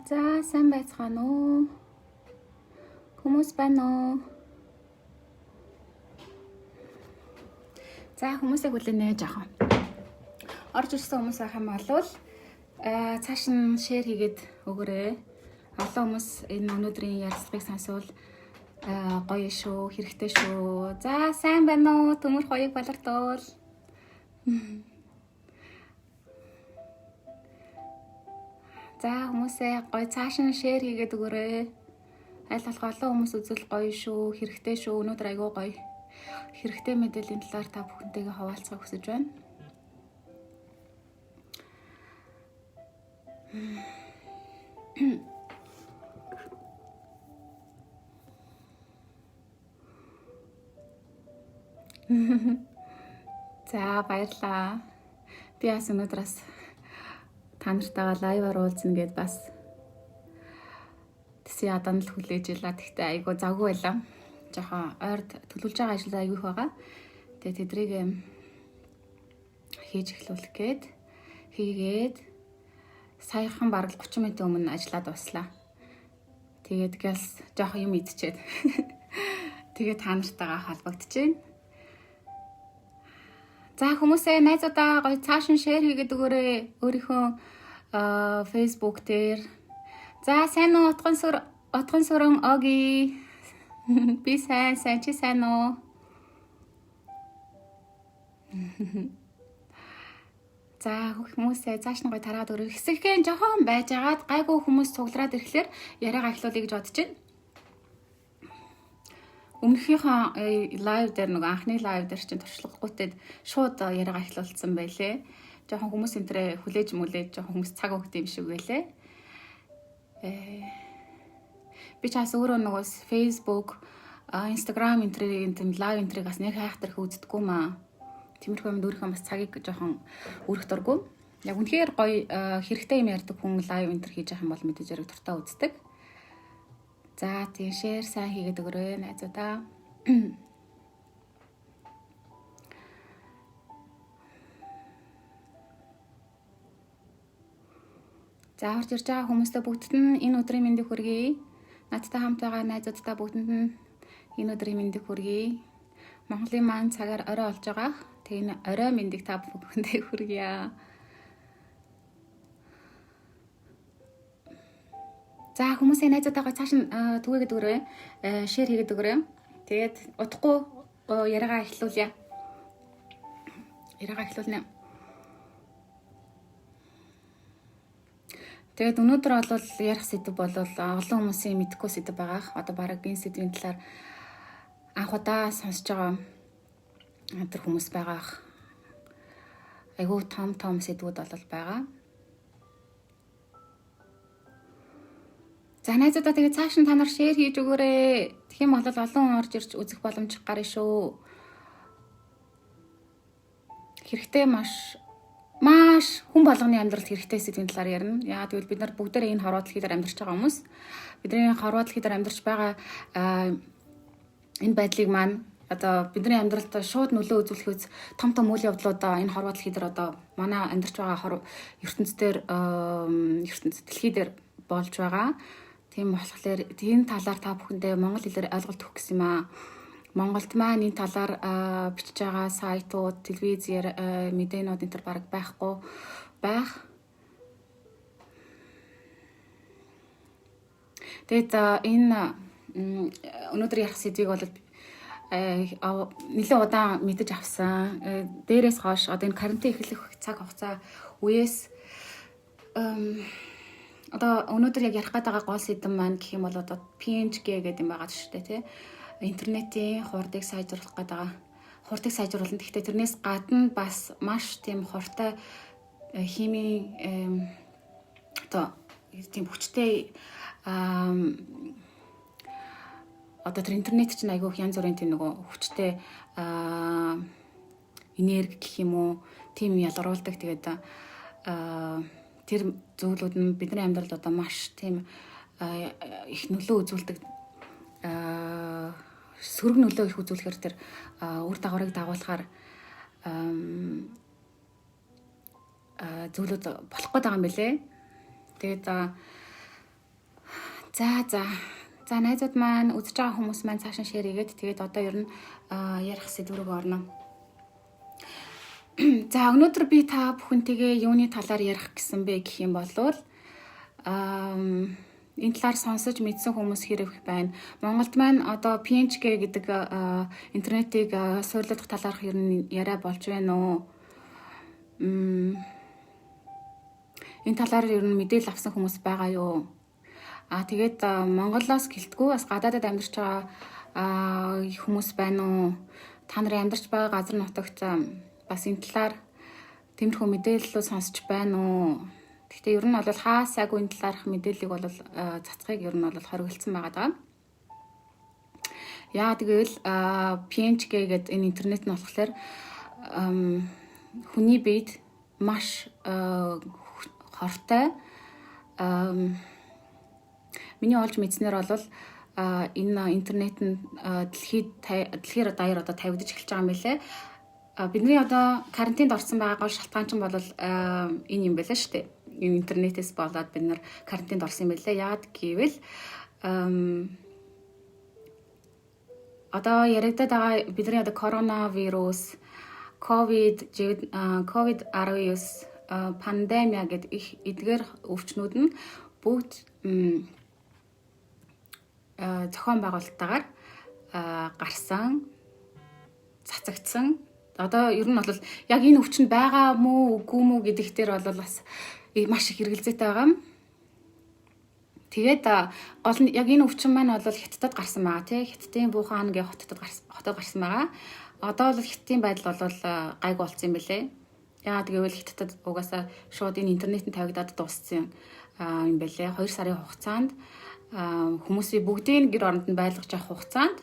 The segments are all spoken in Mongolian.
За, сайн байцгаана уу? Хүмүүс байна уу? За, хүмүүсээ хүлээнэ жоохон. Орж ирсэн хүмүүс байх юм бол цааш нь share хийгээд өгөөрэй. Олон хүмүүс энэ өнөөдрийн ярилцлагыг сонсвол гоё шүү, хэрэгтэй шүү. За, сайн байна уу? Төмөр хоёыг балартуул. За, хүмүүсээ гоё цааш нь share хийгээд өгөөрэй. Аль болох олон хүмүүс үзвэл гоё шүү, хэрэгтэй шүү. Өнөөдөр айгүй гоё хэрэгтэй мэдээллийн талаар та бүхэнтэйгээ хуваалцахыг хүсэж байна. За, баярлаа. Би бас өнөөдөр бас та нартайгаа live аар уулзна гэд бас тэсээ ядан л хүлээж илаа. Тэгтээ айгүй завгүй байлаа. Жохон ойрд төлөвлөж байгаа ажил айгүй их байгаа. Тэгээ тэдрийг хийж эхлүүлэх гээд хийгээд саяхан бараг 30 минутын өмнө ажиллаад дуслаа. Тэгээд гэлс жоохон юм идчихэд. Тэгээд та нартайгаа холбогдож байна. За, хүмүүсээ найзуудаа гоё цааш нь share хийгээд өгөөрэй. Өөрийнхөө Facebook дээр. За, сайн уу, утган сүр утган сүрэн оги. Би сайн, сайн, чи сайн уу? За, хүмүүсээ цааш нь гоё тараад өгөөрэй. Хэсэгхэн жоохон байж агаад гайгүй хүмүүс цуглараад ирэхлээр яриагаа эхлүүлье гэж бодож байна. Өмнөхийнхөө live дээр, нөгөө анхны live дээр чинь туршлагагүйтэд шууд яриагаа эхлүүлсэн байлээ. Жоохон хүмүүс энтрээ хүлээж мүлээж жоохон хүмүүс цаг өгд юм шиг байлээ. Би ч бас өөрөө нөгөө Facebook, Instagram энтрийг тийм live энтрийг бас нэг хайхтар их үздэггүй маа. Тиймэрхүү юмд өөрийнхөө бас цагийг жоохон өрөх дурггүй. Яг үнэхээр гоё хэрэгтэй юм ярьдаг хүн live энтер хийж явах юм бол мэдээж яриг дуртай үздэг. За, тийм, share сайн хийгээд өгөөрэй, найзуудаа. За, орж ирж байгаа хүмүүстээ бүгдд нь энэ өдрийн мэндийг хүргэе. Надтай хамт байгаа найзуудтай бүгдэнд нь энэ өдрийн мэндийг хүргэе. Монголын маань цагаар орой болж байгаа. Тэгээ энэ орой мэндийг та бүхэндээ хүргье. За, хүмүүсээ найзуудтайгаа цааш нь түгээгээд өгөөрэй. Share хийгээд өгөөрэй. Тэгээд удахгүй яриагаа эхлүүлье. Яриагаа эхлүүлнэ. Тэгээд өнөөдөр бол ярих сэдэв бол олон хүмүүсийн мэдэхгүй сэдэв байгаа. Одоо бараг энэ сэдвийн талаар анх удаа сонсож байгаа тэр хүмүүс байгаа. Айгүй том том сэдвүүд бол байгаа. За, найзуудаа, тэгээд цааш нь та нар share хийж өгөөрэй. Тэгэх юм бол олон хүн орж ирж үзэх боломж гарна шүү. Хэрэгтэй, маш маш хүн болгоны амьдралд хэрэгтэй сэдвийн талаар ярина. Яагаад гэвэл бид нар бүгдээрээ энэ хорвоо дэлхий дээр амьдарч байгаа хүмүүс. Бидний хорвоо дэлхий дээр амьдарч байгаа энэ байдлыг маань одоо бидний амьдралд шууд нөлөө үзүүлэхээс том том үйл явдлуудаа энэ хорвоо дэлхий дээр, одоо манай амьдарч байгаа хор ертөнц дээр, ертөнц дэлхий дээр болж байгаа. Тийм болохоор тийм талаар та бүхэндээ монгол хэлээр ойлголт өгөх гэсэн юм аа. Монголд маань энэ талаар бичиж байгаа сайтууд, телевиз, мэдээнүүд энэ төр баг байхгүй байх. Тэгээд энэ өнөөдөр ярих сэдвийг бол нэлээд удаан мэдэж авсан. Дээрээс хойш одоо энэ карантин эхлэх цаг хугацаа үеэс одоо өнөөдөр яг ярих гээд байгаа гол сэдэв маань гэх юм бол одоо 5G гэдэг юм байгаа шүү дээ, тий. Интернетийн хурдыг сайжруулах гээд байгаа. Хурдыг сайжруулна. Гэхдээ тэрнээс гадна бас маш тийм хуртай химийн одоо тийм хүчтэй, одоо тэр интернет чинь айгүй янз бүрийн тийм нөгөө хүчтэй энерги гэх юм уу, тийм ялгаруулдаг. Тэгээд тэр зүйлүүд нь бидний амьдралд одоо маш тийм их нөлөө үзүүлдэг, сөрөг нөлөө их үзүүлэхээр тэр үр дагаврыг дагуулахаар зүйлүүд болох гээд байгаа юм билэ. Тэгээд За за. За, найзууд маань, үзэж байгаа хүмүүс маань цаашаа share хийгээд, тэгээд одоо ер нь ярих сэдэв рүү орно. За, өнөөдөр би та бүхэнтэйгээ юуны талаар ярих гэсэн бэ гэх юм бол энэ талаар сонсож мэдсэн хүмүүс хэрэг байна. Монголд маань одоо 5G гэдэг интернетийг суурлах талаарх ер нь яриа болж байна уу? Энэ талаар ер нь мэдээлэл авсан хүмүүс байгаа юу? А тэгээд Монголоос гэлтгүй бас гадаадад амьдарч байгаа хүмүүс байна уу? Та нарын амьдарч байгаа газар нутагт бас энэ талаар тиймэрхүү мэдээллүүд сонсч байна уу? Гэхдээ ер нь бол хаа сайгүй энэ талаарх мэдээллийг бол цацахыг ер нь бол хориглосон байгаа даа. Яа гэвэл 5G гэдэг энэ интернет нь болохоор хүний биед маш хортой. Миний олж мэдснээр бол энэ интернет нь дэлхийд дэлхээр даяар одоо тавигдаж эхэлж байгаа юм билээ. Бидний одоо карантинд орсон байгаа гол шалтгаан чинь бол энэ юм байлаа шүү дээ. Энэ интернетээс болоод бид нар карантинд орсон юм байлаа. Яагаад гэвэл одоо яригдаад байгаа бидний одоо коронавирус, ковид, ковид 19 пандемиа гэдэг их эдгээр өвчнүүд нь бүгд зохион байгуулалттайгаар гарсан, цацагдсан. Одоо ер нь бол яг энэ өвчин байгаа мүү, үгүй мүү гэдэг дээр бол бас маш их эргэлзээтэй байгаа юм. Тэгээд гол нь яг энэ өвчин маань бол Хятадд гарсан байгаа, тий. Хятадын Вухан гэх хотод гарсан, хотод гарсан байгаа. Одоо бол Хятадын байдал бол гайгүй болсон юм билээ. Яагаад гэвэл Хятадд угаасаа шууд энэ интернет нь тавигдаад дууссан юм билээ. 2 сарын хугацаанд, хүмүүсийн бүгдийг гэр оронд нь байлгаж авах хугацаанд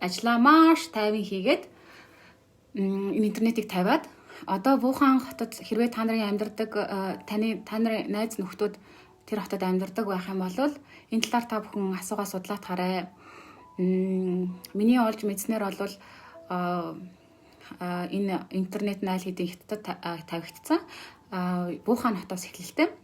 ажлаа маш тайван хийгээд, энэ интернетийг тавиад, одоо Вухан хотод хэрвээ та нарын амьдардаг, таны та нарын найз нөхдүүд тэр хотод амьдардаг байх юм бол энэ талаар та бүхэн асуугаа судлаад харай. Миний олж мэдснээр бол энэ интернет нь аль хэдийн Хятадд тавигдсан. Вухан хотоос эхэлэлтэй.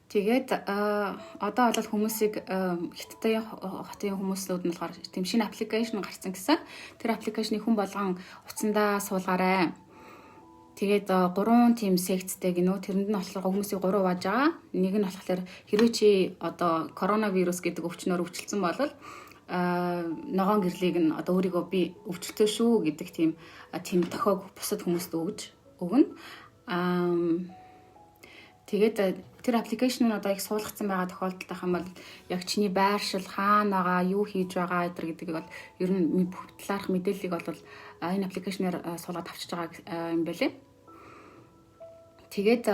Тэгээд одоо бол хүмүүсийг, Хятадын хотын хүмүүсүүд нь болохоор тийм шинэ application гарсан гэсэн. Тэр application ийг хүн болгон утсандаа суулгаарай. Тэгээд гурван тийм секцтэй гинүү. Тэрэнд нь болохоор хүмүүсийг гурван хувааж байгаа. Нэг нь болохоор хэрвээ чи одоо коронавирус гэдэг өвчнөөр өвчлөсөн бол ногоон гэрлийг нь одоо өөрийгөө би өвчлөлтөө шүү гэдэг тийм тийм тохиог бусад хүмүүст өгж өгнө. Тэгээд тэр application нь одоо их суулгацсан байгаа тохиолдолд ах юм бол яг чиний байршил, хаана байгаа, юу хийж байгаа энэ гэдгийг бол ер нь бүх талаарх мэдээллийг бол энэ application ээр суулгаад авчиж байгаа юм байлээ. Тэгээд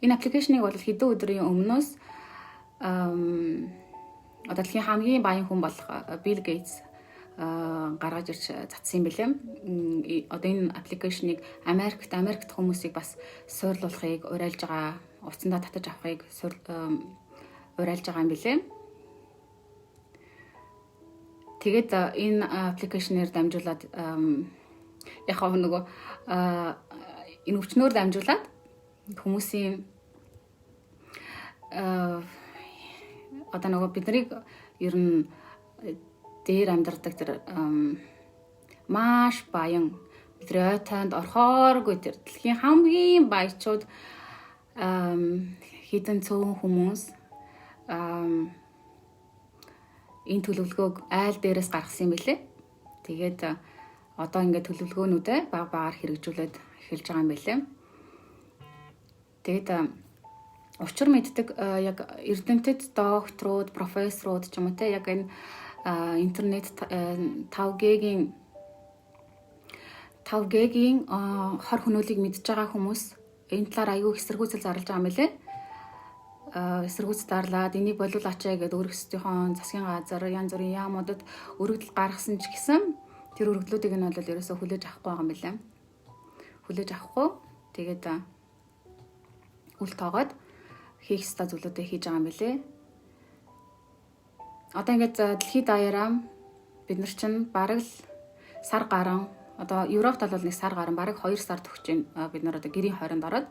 энэ application ыг бол хэдэн өдрийн өмнөөс одоо дэлхийн хамгийн баян хүн болох Билл Гейтс гаргаж ирж цацсан юм билээ. Одоо энэ application ыг Америкт хүмүүсийг бас суурлуулахыг уриалж байгаа, утсандаа татаж авахыг уриалж байгаа юм билээ. Тэгээд энэ application ээр дамжуулаад, яг нөгөө энэ өвчнөөр дамжуулаад хүмүүсийн одоо нөгөө бид нарыг ер нь дээр амьдардаг тэр маш баян, бидний ой тойнд орхооргүй тэр дэлхийн хамгийн баячууд, хэдэн цөөн хүмүүс энэ төлөвлөгөөг айл дээрээс гаргасан юм билээ. Тэгээд одоо ингээд төлөвлөгөөнүүдээ баг багаар хэрэгжүүлээд эхэлж байгаа юм билээ. Тэгээд учир мэддэг яг эрдэмтэд докторууд, профессорууд ч юм уу те, яг энэ интернет 5G-гийн хор хөнөөлийг мэдж байгаа хүмүүс энэ талаар аягүй эсэргүүцэл зарлаж байгаа юм билээ. Эсэргүүц зарлаад, энийг болиулаач гэдээ өөрсдийнхөө засгийн газар, янз бүрийн яамуудад өргөдөл гаргасан ч гэсэн тэр өргөдлүүдийг нь бол ерөөсөө хүлээж авахгүй байгаа юм билээ. Хүлээж авахгүй. Тэгээд үл тоогоод хийх ёстой зүйлүүдээ хийж байгаа юм билээ. Одоо ингээд дэлхийд даяараа бид нар чинь бараг л сар гарan, одоо Европт бол нэг сар гарan, бараг 2 сар төгсөж байна. Бид нар одоо гэрийн хойронд ороод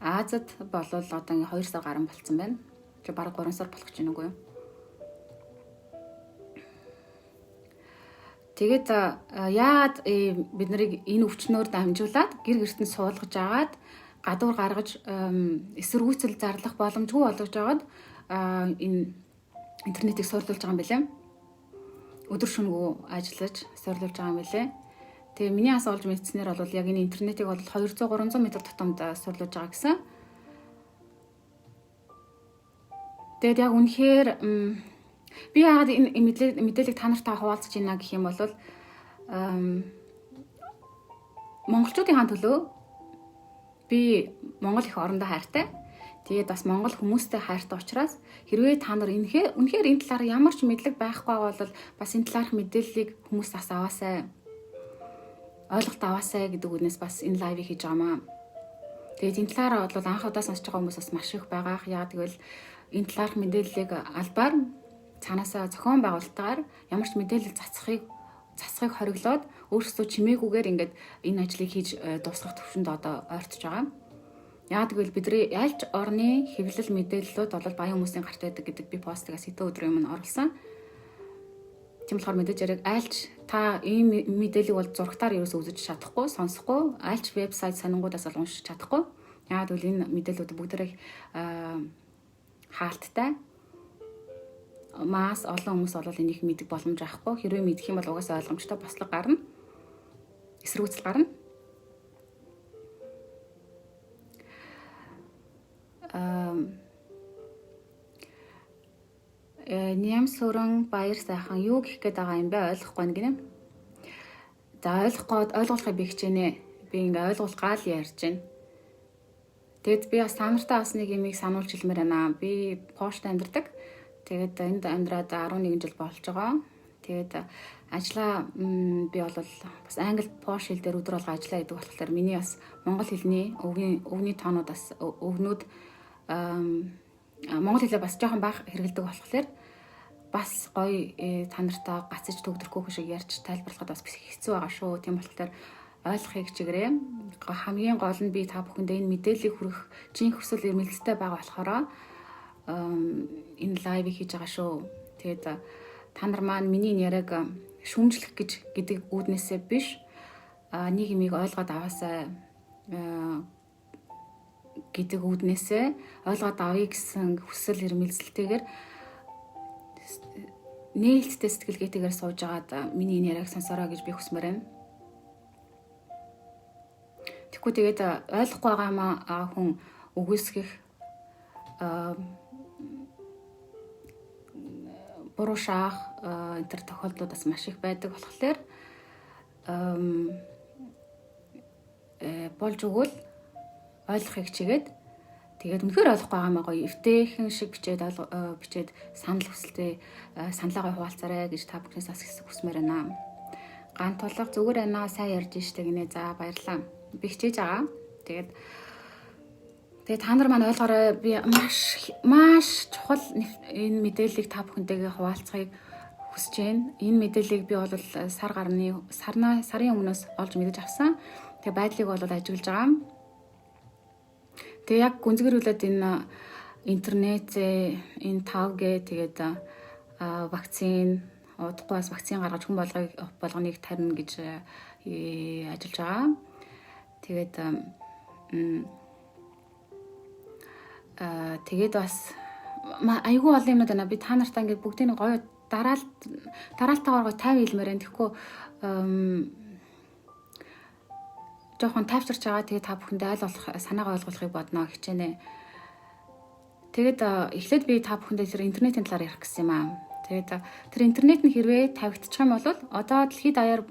Азад болвол одоо ингээ 2 сар гарan болцсон байна. Чи бараг 3 сар болох гэж байна үгүй юу? Тэгээд яагаад бид нарыг энэ өвчнөөр дамжуулаад гэр гэрт нь суулгаж агаад гадуур гаргаж эсэргүүцэл зарлах боломжгүй болгож агаад энэ интернетийг суурлуулж байгаа юм билээ. Өдөр шөнөгүй ажиллаж суурлуулж байгаа юм билээ. Тэгээ миний ас олж мэдснээр бол яг энэ интернетийг бол 200 300 м тутамд суурлуулж байгаа гэсэн. Тэгээд яг үнэхээр би яагаад энэ мэдээллийг та нартай хуваалцаж байна гэх юм бол монголчуудын хаан төлөө би Монгол их орондоо хайртай. Тэгээд бас монгол хүмүүстэй хайртай учраас хэрвээ та нар үнэхээр энэ талаар ямар ч мэдлэг байхгүй бол бас энэ талаарх мэдээллийг хүмүүс бас аваасай. Ойлголт аваасай гэдэг үгнээс бас энэ лайвыг хийж байгаамаа. Тэгээд энэ талаар бол анх удаа сонсож байгаа хүмүүс бас маш их байгаа. Яагаад гэвэл энэ талаарх мэдээллийг албаар цаанаасаа зохион байгуулалтаар ямар ч мэдээлэл засахыг хориглоод өөрсдөө чимээгүйгээр ингээд энэ ажлыг хийж дуусгах төвшөнд одоо ойртож байгаа. Яагаад гэвэл бидний альч орны хэвлэл мэдээллүүд бол баян хүмүүсийн гарт байдаг гэдэг би постыг хэдэн өдрийн өмнө оруулсан. Тийм болохоор мэдээж яриг альч та ийм мэдээллийг бол зурагтаар ерөөсөө үзэж чадахгүй, сонсохгүй, альч вебсайт сонингуудаас бол уншиж чадахгүй. Яагаад гэвэл энэ мэдээллүүд бүгдээрээ хаалттай. Мас олон хүмүүс бол энийг мэдэх боломж авахгүй. Хэрвээ мэдэх юм бол угаасаа ойлгомжтой бослого гарна. Эсэргүүцэл гарна. Ням сүрэн баяр сайхан юу гэх гээд байгаа юм бэ? Ойлгохгүй байна гинэ. За ойлгохгүй ойлгуулахыг би хичээнэ. Би ингээ ойлгуулах гал ярьж байна. Тэгэд би бас та нартай бас нэг юмыг сануулж хэлмээр байна. Би Польшд амьдардаг. Тэгээд энд амьдраад 11 жил болж байгаа. Тэгээд ажлаа би бол бас англи Польш хэл дээр өдөр болго ажиллаа гэдэг болохоор миний бас монгол хэлний өвгний тоонууд бас өвгнүүд монгол хэлээ бас жоохон бага хэрэглэдэг болохоор бас гоё та нартай гацаж төгдрөхгүй шиг ярьж тайлбарлахад бас хэцүү байгаа шүү. Тийм болохоор ойлгохыг чигээрээ. Хамгийн гол нь би та бүхэндээ энэ мэдээллийг хүргэх жинх хүсэл эрмэлзэлтэй байгаа болохоор энэ лайвыг хийж байгаа шүү. Тэгээд та нар маань миний яриаг шүүмжлэх гэж гэдэг үүднээсээ биш нэг юмыг ойлгоод аваасай гэдэг үүднээсээ ойлгоод авъя гэсэн хүсэл эрмэлзэлтэйгээр нээлттэй сэтгэлгээтэйгээр сууж агаад миний энэ яриаг сонсороо гэж би хүсмээр байна. Тэгэхгүй тэгээд ойлгохгүй байгаа маа хүн үгүйсгэх буруу шаах энэ төр тохиолдлууд бас маш их байдаг болохоор болж өгвөл ойлгохыг чигээд тэгээд үнэхээр ойлгохгүй байгаа маа гоё эвтэйхэн шиг бичээд санал хүсэлтээ саналаагаа хуваалцаарай гэж та бүхнээс бас хүсмээр байна. Ган тулга зүгээр байна сайн ярьж штэ гинэ. За баярлалаа. Би хичээж байгаа. Тэгээд та нар маань ойлгоорой. Би маш чухал энэ мэдээллийг та бүхэнтэйгээ хуваалцахыг хүсэж байна. Энэ мэдээллийг би бол сарын өмнөөс олж мэдэж авсан. Тэгээ байдлыг бол ажиглаж байгаа. Тэгээ яг гүнзгийрүүлээд энэ интернет, энэ 5G тэгээд вакцин удахгүй бас вакцин гаргаж хүн болгоныг тарина гэж ажиллаж байгаа. Тэгээд тэгээд бас айгүй олон юмнууд байна. Би та нартай ингээд бүгдийг гоё дараалтайгаар гоё 50 хэлмээр байна. Тэгэхгүй жоохон тайвширч байгаа. Тэгээд та бүхэндээ аль болох санаагаа ойлгуулахыг бодно хичээнэ. Тэгээд эхлээд би та бүхэндээ тэр интернетийн талаар ярих гэсэн юм аа. Тэгээд тэр интернет нь хэрвээ тавигдчих юм бол одоо дэлхийд даяар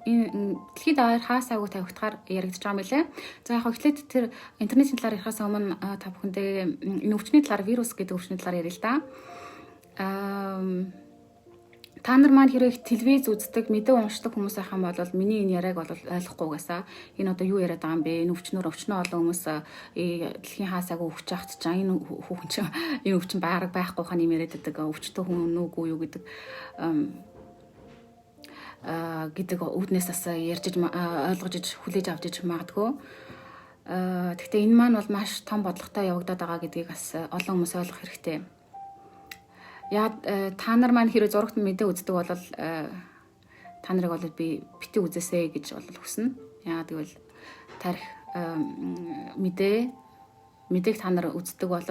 хаасаагүй тавигдахаар яригдчих юм билээ. За яг эхлээд тэр интернетийн талаар ярихаас өмнө та бүхэндээ энэ өвчний талаар, вирус гэдэг өвчний талаар ярил л да. Та нар маань хэрэг телевиз үздэг, мэдээ уншдаг хүмүүс байх юм бол миний энэ яриаг бол ойлгохгүй угаасаа. Энэ одоо юу яриад байгаа юм бэ? Энэ өвчнөр өвчнөө олон хүмүүс дэлхийн хаасаагүй өвч ахт чаа энэ хүүхэн чинь энэ өвчин байраг байхгүй хань юм яриад байдаг. Өвчтөө хүн нүггүй юу гэдэг гэдэг үүднээс бас ярьж ойлгож иж хүлээж авч иж магадгүй. Гэхдээ энэ маань бол маш том бодлоготой явагдаад байгаа гэдгийг бас олон хүмүүс ойлгох хэрэгтэй. Яг та нар маань хэрэг зурагт мэдээ үздэг бол та нарыг бол би бити үзээсэй гэж бол хүснэ. Яагаад гэвэл тарих мэдээг та нар үздэг бол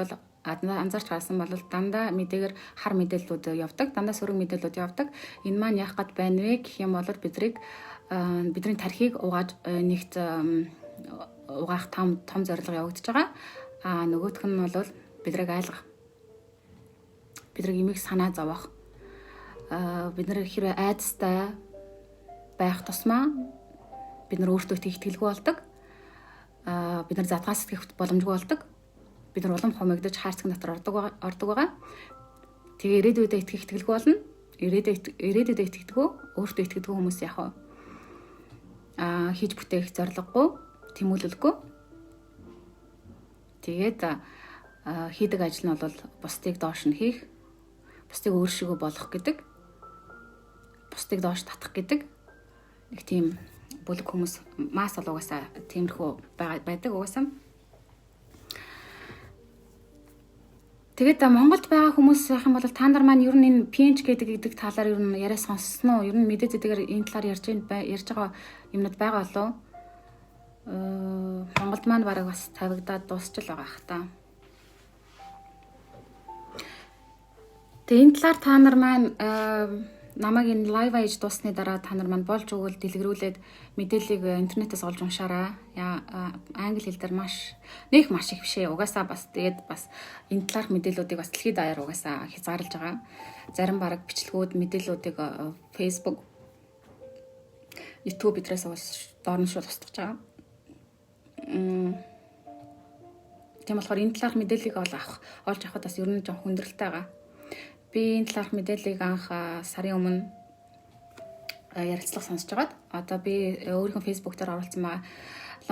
анзаарч харсан бол дандаа мэдээгээр хар мэдээллүүд явдаг, дандаа сөрөг мэдээллүүд явдаг. Энэ маань яах гээд байна вэ гэх юм бол бидний тархийг угааж нэгт угаах том том зорилго явагдаж байгаа. А нөгөөх нь бол бидрийг айлгах. Бидрийг эмийг санаа зовоох. Бид нар хэрвээ айдастай байх тусмаа бид нар өөртөө итгэлгүй болдог. Бид нар задгаа сэтгэх боломжгүй болдог. Бид нар улам хумигдаж хайрцаг дотор ордог байгаа. Тэгээ ирээдүйдээ итгэх итгэлгүй болно. Ирээдүйдээ итгэдэггүй, өөртөө итгэдэггүй хүмүүс яах вэ? Хийж бүтээх зорилгогүй, тэмүүлэлгүй. Тэгээд хийдэг ажил нь бол бусдыг доош нь хийх, бусдыг өөршигөө болох гэдэг, бусдыг доош татах гэдэг нэг тийм бүлэг хүмүүс масс бол угаасаа тиймэрхүү байдаг угаасаа. Тэгээд Монголд байгаа хүмүүс байх юм бол та нар маань ер нь энэ PNH гэдэг талаар ер нь яриа сонссон уу? Ер нь мэдээ зэдэгээр энэ талаар ярьж байгаа юмнууд байгаа болов уу? Монголд маань бараг бас тавигдаад дуусч л байгаа х та. Тэгээ энэ талаар та нар маань намайг энэ лайв аяж дуусны дараа та нар маань болж өгвөл дэлгэрүүлээд мэдээллийг интернетээс олж уншаарай. Англи хэл дээр маш их бишээ. Угаасаа бас тэгээд бас энэ талаарх мэдээллүүдийг бас дэлхийд даяар угаасаа хязгаарлаж байгаа. Зарим бараг бичлэгүүд мэдээллүүдийг Facebook, YouTube бидрээс доор нь шууд устгаж байгаа. Тийм болохоор энэ талаарх мэдээллийг олж авахд бас ер нь жоохон хүндрэлтэй байгаа. Би энэ талаарх мэдээллийг анх сарын өмнө ярилцлага сонсож байгаад одоо би өөрийнхөө Facebook дээр оруулсан байгаа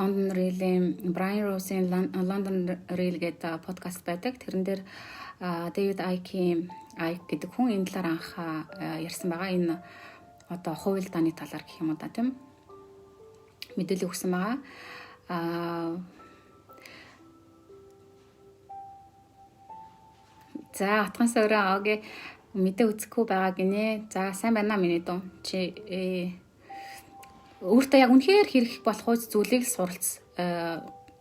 London Real-ийн Brian Rose-ийн London Real гэдэг подкаст байдаг. Тэрэн дээр David Icke гэдэг хүн энэ талаар анх ярьсан байгаа. Энэ одоо хууль дааны талаар гэх юм уу да, тийм мэдээлэл өгсөн байгаа. За отгон сөрөө окей мэдээ үзэхгүй байгаа гинэ. За сайн байна миний дүү. Чи өөртөө яг үнэхээр хэрэг болох үз зүйлийг суралц.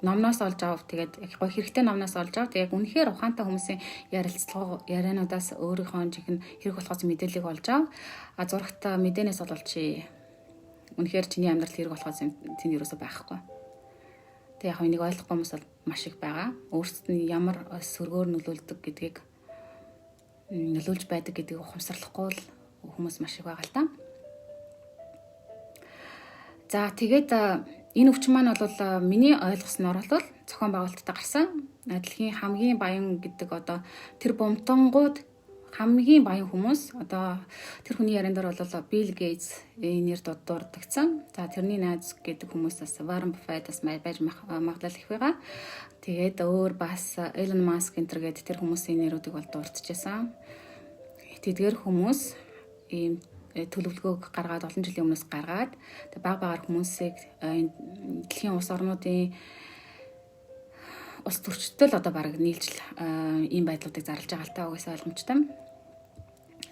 Номноос олж ав. Тэгээд яг гоё хэрэгтэй номноос олж ав. Тэгээд яг үнэхээр ухаантай хүмүүсийн ярилцлага яриануудаас өөрийнхөө жинхэнэ хэрэг болохоос мэдээллийг олж ав. А зурагт мэдээнээс бол чи үнэхээр чиний амьдрал хэрэг болохоос тэнд юусоо байхгүй. Тэгээд яг энийг ойлгохгүй хүмүүс бол маш их байгаа. Өөрсдөд нь ямар сөргөөр нөлөөлдөг гэдгийг нөлөөлж байдаг гэдгийг ухамсарлахгүй л хүмүүс маш их байгаа л та. За тэгээд энэ өвчин маань бол миний ойлгосноор бол зохион байгуулалттай гарсан. Дэлхийн хамгийн баян гэдэг одоо тэр бумтангууд хамгийн баян хүмүүс одоо тэр хүний яриан дээр бол Билл Гейтс нэр дурддагцсан. За тэрний найз гэдэг хүмүүс бас Warren Buffett бас байж магадлал их байгаа. Тэгээд өөр бас Elon Musk энэ төр гээд тэр хүмүүсийн нэрүүдийг бол дурдчихсан. Тэдгээр хүмүүс ийм төлөвлөгөөг гаргаад олон жилийн өмнөөс гаргаад тэг баг багаар хүмүүсийг энэ дэлхийн улс орнуудын улс төрчдөд л одоо бараг нийлжил ийм байдлуудыг зарлж байгаа л та угаасаа ойлгомжтой.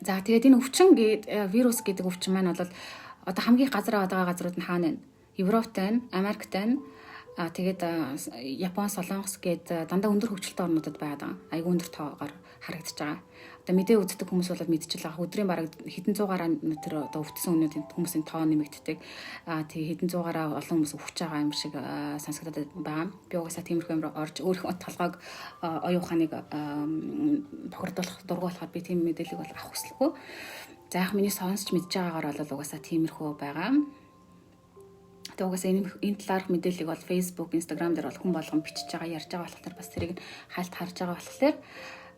За тэгээд энэ өвчин вирус гэдэг өвчин маань бол одоо хамгийн газар аваад байгаа газрууд нь хаана вэ? Европт байна, Америкт байна. Тэгээд Япон, Солонгос гээд дандаа өндөр хөгжилтэй орнуудад байгаа. Айгүй өндөр тоогоор харагдаж байгаа. Одоо мэдээ үздэг хүмүүс бол мэдчихэл байгаа. Өдрийн бараг хэдэн зуугаараа тэр одоо өвдсөн хүмүүстийн хүмүүсийн тоо нэмэгддэг. Тэгээ хэдэн зуугаараа олон хүмүүс өвч байгаа юм шиг сонсогдоод байгаа. Би угаасаа тиймэрхүү юм руу орж өөрийнхөө толгойг оюун ухааныг бохирдуулах дургу болохоор би тийм мэдээллийг бол авах хүсэлгүй. За яг миний сонсч мэдж байгаагаар бол угаасаа тиймэрхүү байгаа. Тэгээ угаасаа энэ талаарх мэдээллийг бол Facebook, Instagram дээр бол хүн болгон бичиж байгаа, ярьж байгаа болохоор бас тэрийг хальт харж байгаа болохоор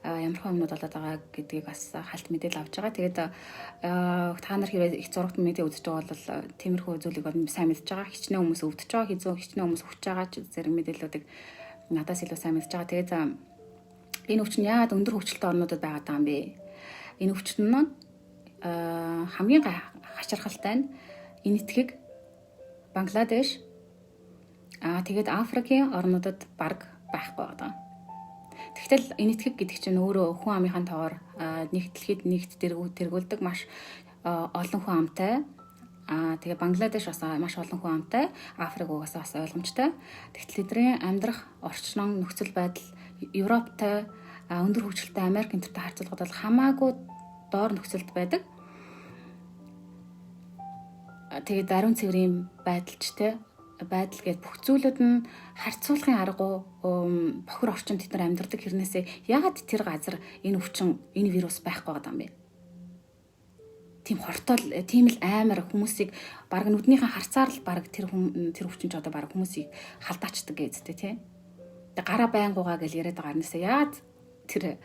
ямар хөө юмнууд болоод байгаа гэдгийг бас хальт мэдээлэл авч байгаа. Тэгээд та нар хэрэг их зурагт мэдээ үзэж байгаа бол тиймэрхүү зүйлийг бол сайн мэдж байгаа. Хичнээн хүмүүс өвдөж байгаа, хичнээн хүмүүс өвч байгаа ч зэрэг мэдээллүүдийг надаас илүү сайн мэдж байгаа. Тэгээд энэ өвчин яагаад өндөр хөгжилтэй орнуудад байгаад байгаа юм бэ? Энэ өвчин нь хамгийн хачирхалтай нь энэ итгэг Бангладеш, Тэгээд Африкийн орнуудад баг байхгүй байгаа. Тэгтэл энэтхэг гэдэг чинь өөрөө хүн амынхаа тоогоор нэг дэлхийд нэгт тэргүүлдэг маш олон хүн амтай. Тэгээ Бангладеш бас маш олон хүн амтай, Африк угаасаа бас ойлгомжтой. Тэгтэл тэдний амьдрах орчин, нөхцөл байдал Европтой, өндөр хөгжилтэй Америк энтертэй харьцуулахад бол хамаагүй доор нөхцөлд байдаг. Тэгээд ариун цэврийн байдалч те байдал гээд бүх зүйлүүд нь харьцуулахын аргагүй бохир орчинд тэд нар амьдардаг хэрнээсээ ягаад тэр газар энэ өвчин, энэ вирус байхгүй байгаа юм бэ? Тийм хортол, тийм л амар хүмүүсийг баг нүднийхэн харцаар л баг тэр хүн тэр өвчин ч одоо баг хүмүүсийг халдаачдаг гэжтэй тий. Тэгээ гараа байнгугаа гэж яриад байгаа юмсаа яад тэр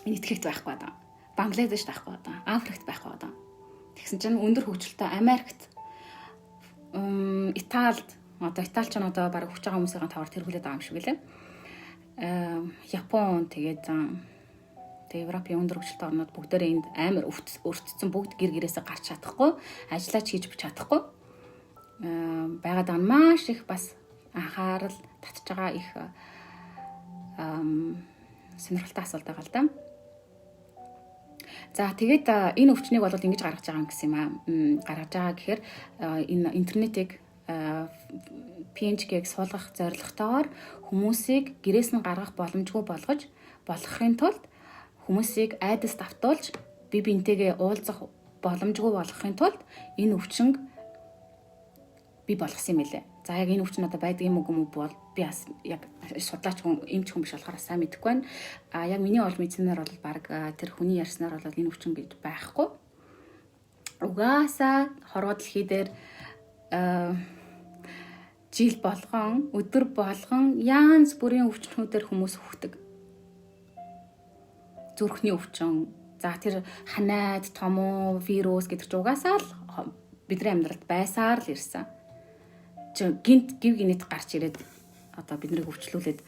энэтхэгт байхгүй байгаа. Бангладешт байхгүй байгаа. Африкт байхгүй байгаа. Тэгсэн чинь өндөр хөгжилтэй Америкт, Италид, одоо Итали ч одоо баг хүч байгаа хүмүүсийн тоогоор тэргүүлээд байгаа юм шиг үлээ. Япон, тэгээд тэгээ Европын өндөр хөгжилтэй орнууд бүгдээрээ энд амар өртцөн, бүгд гэр гэрээсээ гарч чадахгүй, ажиллаж хийж чадахгүй байгаад байгаа нь маш их бас анхаарал татж байгаа их сонирхолтой асуулт байгаа л да. За, тэгээд энэ өвчнийг бол ингэж гаргаж байгаа юм гэсэн юм аа. Гаргаж байгаа гэхээр энэ интернетийг, PNG-г суулгах зорилготойгоор хүмүүсийг гэрээс нь гаргах боломжгүй болгож болгохын тулд, хүмүүсийг айдас давтуулж, бие биентэйгээ уулзах боломжгүй болгохын тулд энэ өвчнөг бий болгосон юм билээ. За, яг энэ өвчин одоо байдаг юм уу юм бол би бас яг судлаач хүн, эмч хүн биш болохоор сайн мэдэхгүй байна. А яг миний олж мэдсэнээр бол баг тэр хүний ярьснаар бол энэ өвчин гэж байхгүй. Угаасаа хорвоо дэлхий дээр жил болгон, өдөр болгон янз бүрийн өвчнүүдээр хүмүүс үхдэг. Зүрхний өвчин, за тэр ханиад, томуу, вирус гэдэг чинь угаасаа л бидний амьдралд байсаар л ирсэн. Чи гинт гів гинэт гарч ирээд одоо биднийг өвчлүүлээд,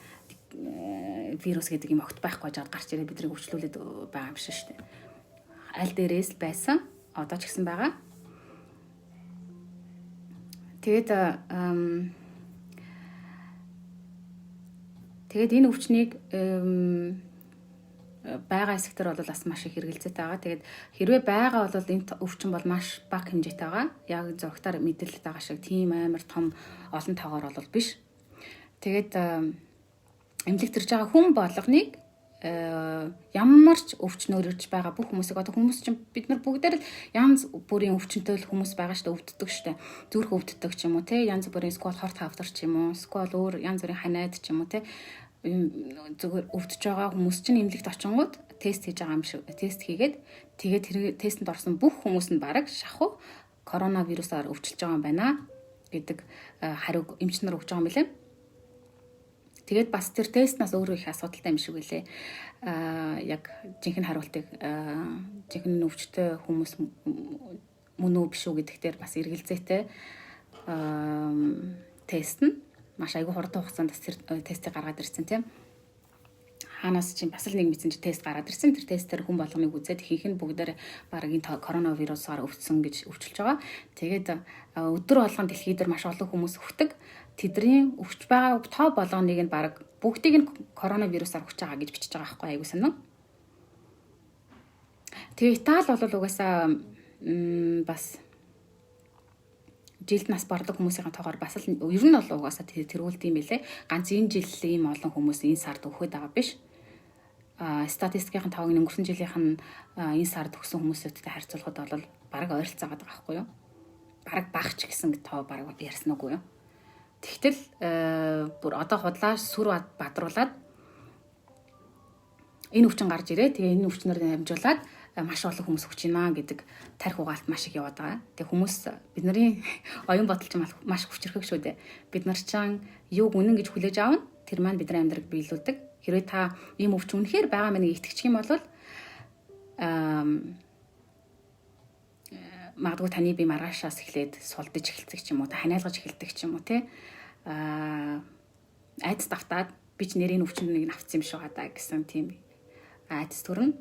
вирус гэдэг юм огт байхгүй жаад гарч ирээд биднийг өвчлүүлээд байгаа юм шиг шүү дээ. Аль дээрээс л байсан. Одоо ч гэсэн байгаа. Тэгээд тэгээд энэ өвчнийг байгаа хэсэгтэр бол бас маш их хэрэгэлзээтэй байгаа. Тэгээд хэрвээ байгаа бол энэ өвчин бол маш бага хэмжээтэй байгаа. Яг зурагтаар мэдээлэлтэй байгаа шиг тийм амар том олон тоогоор бол биш. Тэгээд эмнэлэгт ирж байгаа хүн болгоныг, ямар ч өвчнөөр ирж байгаа бүх хүмүүсийг, одоо хүмүүс чинь бид нар бүгдээр л янз бүрийн өвчнөд л хүмүүс байгаа шүү дээ, өвддөг шүү дээ. Зүрх өвддөг ч юм уу те, янз бүрийн эсвэл хорт хавдар ч юм уу, эсвэл өөр янз бүрийн ханиад ч юм уу те, зүгээр өвдөж байгаа хүмүүс чинь эмнэлэгт очингууд тест хийж байгаа юм шиг, тест хийгээд, тэгээд тэр тестэнд орсон бүх хүмүүс нь бараг шахуу коронавирусаар өвчлөж байгаа юм байна гэдэг хариуг эмч нар өгч байгаа юм билээ. Тэгээд бас тэр тестнаас өөрөө их асуудалтай юм шиг үлээ. Яг жинхэнэ хариултыг, жинхэнэ өвчтөй хүмүүс мөн үү, биш үү гэдэг дээр бас эргэлзээтэй тест нь маш айгүй хурдан хугацаанд бас тэр тестийг гаргаад ирсэн, тийм. Хаанаас чинь бас л нэг мэдсэн чи тест гараад ирсэн. Тэр тестээр хүн болгоныг үзээд ихэнх нь бүгдээр бараг энэ коронавирусаар өвдсөн гэж өвчилж байгаа. Тэгээд өдөр болгон дэлхий дээр маш олон хүмүүс үхдэг. Тэдний өвч байгаа тоо болгоныг нь бараг бүгдийг нь коронавирусаар үхэж байгаа гэж бичиж байгаа байхгүй, айгүй сонин. Тэгээ Итали бол угаасаа бас жилд нас бардаг хүмүүсийн тоогоор бас л ер нь бол угаасаа тэргүүлдэг юм билээ. Ганц энэ жил ийм олон хүмүүс энэ сард өгөхөд байгаа биш. Статистикийн тоог нь өнгөрсөн жилийнх нь энэ сард өгсөн хүмүүсүүдтэй харьцуулахад бол бараг ойролцоогоод байгаа байхгүй юу? Бараг багч гэсэн тоо бараг ярьсан үгүй юу? Тэгтэл бүр одоо худлаа сүр бадруулад энэ өвчин гарч ирээ. Тэгээ энэ өвчнөр дамжуулаад маш олон хүмүүс өгч байна гэдэг тарих угаалт маш их яваад байгаа. Тэгээ хүмүүс, бидний оюун бодол чинь маш хүчрхэг шүү дээ. Бид нар чинь юуг үнэн гэж хүлээж авна, тэр маань бидний амьдралд биелүүлдэг. Хэрвээ та ийм өвчин үнэхээр байгаа мэн итгэчих юм бол магадгүй таны бие маргаашаас эхлээд сулдаж эхэлдэг ч юм уу, та ханиалгаж эхэлдэг ч юм уу, те, айдас давтаад би ч нэрийн өвчнөд нэг авцсан юм шиг байгаа гэсэн тийм айдас төрнө.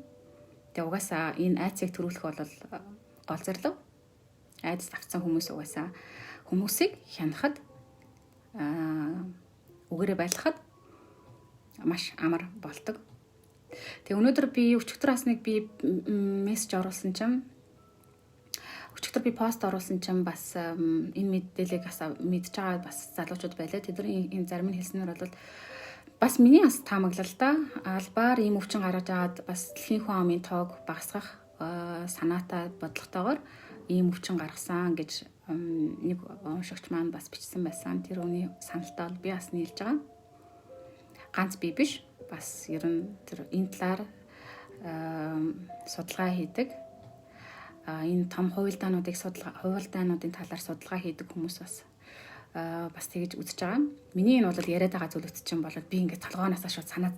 Тэгээ угаасаа энэ айдсыг төрүүлэх бол гол зорилго. Айдас давтсан хүмүүс угаасаа хүмүүсийг хянахад, үгээрээ байлгахад маш амар болдог. Тэгээ өнөөдөр би өчигдөр бас нэг би мессеж оруулсан чинь, өчигдөр би пост оруулсан чинь бас энэ мэдээллийг бас мэдж байгаа бас залуучууд байлаа. Тэдний энэ зарим нь хэлснээр бол бас миний бас таамаглал да. Албаар ийм өвчин гаргаж аваад бас дэлхийн хүн амын тоог багасгах санаатай бодлоготойгоор ийм өвчин гаргасан гэж нэг уншигч маань бас бичсэн байсан. Тэр үний саналтай бол би бас нийлж байгаа. Ганц би биш. Бас ер нь тэр энэ талаар судалгаа хийдэг, энэ том хувилдаануудыг судалгаа хувилдаануудын талаар судалгаа хийдэг хүмүүс бас тэгж үзэж байгаа. Миний энэ бол яриад байгаа зүйлүүд чинь бол би ингээд толгооноосоо шууд санаа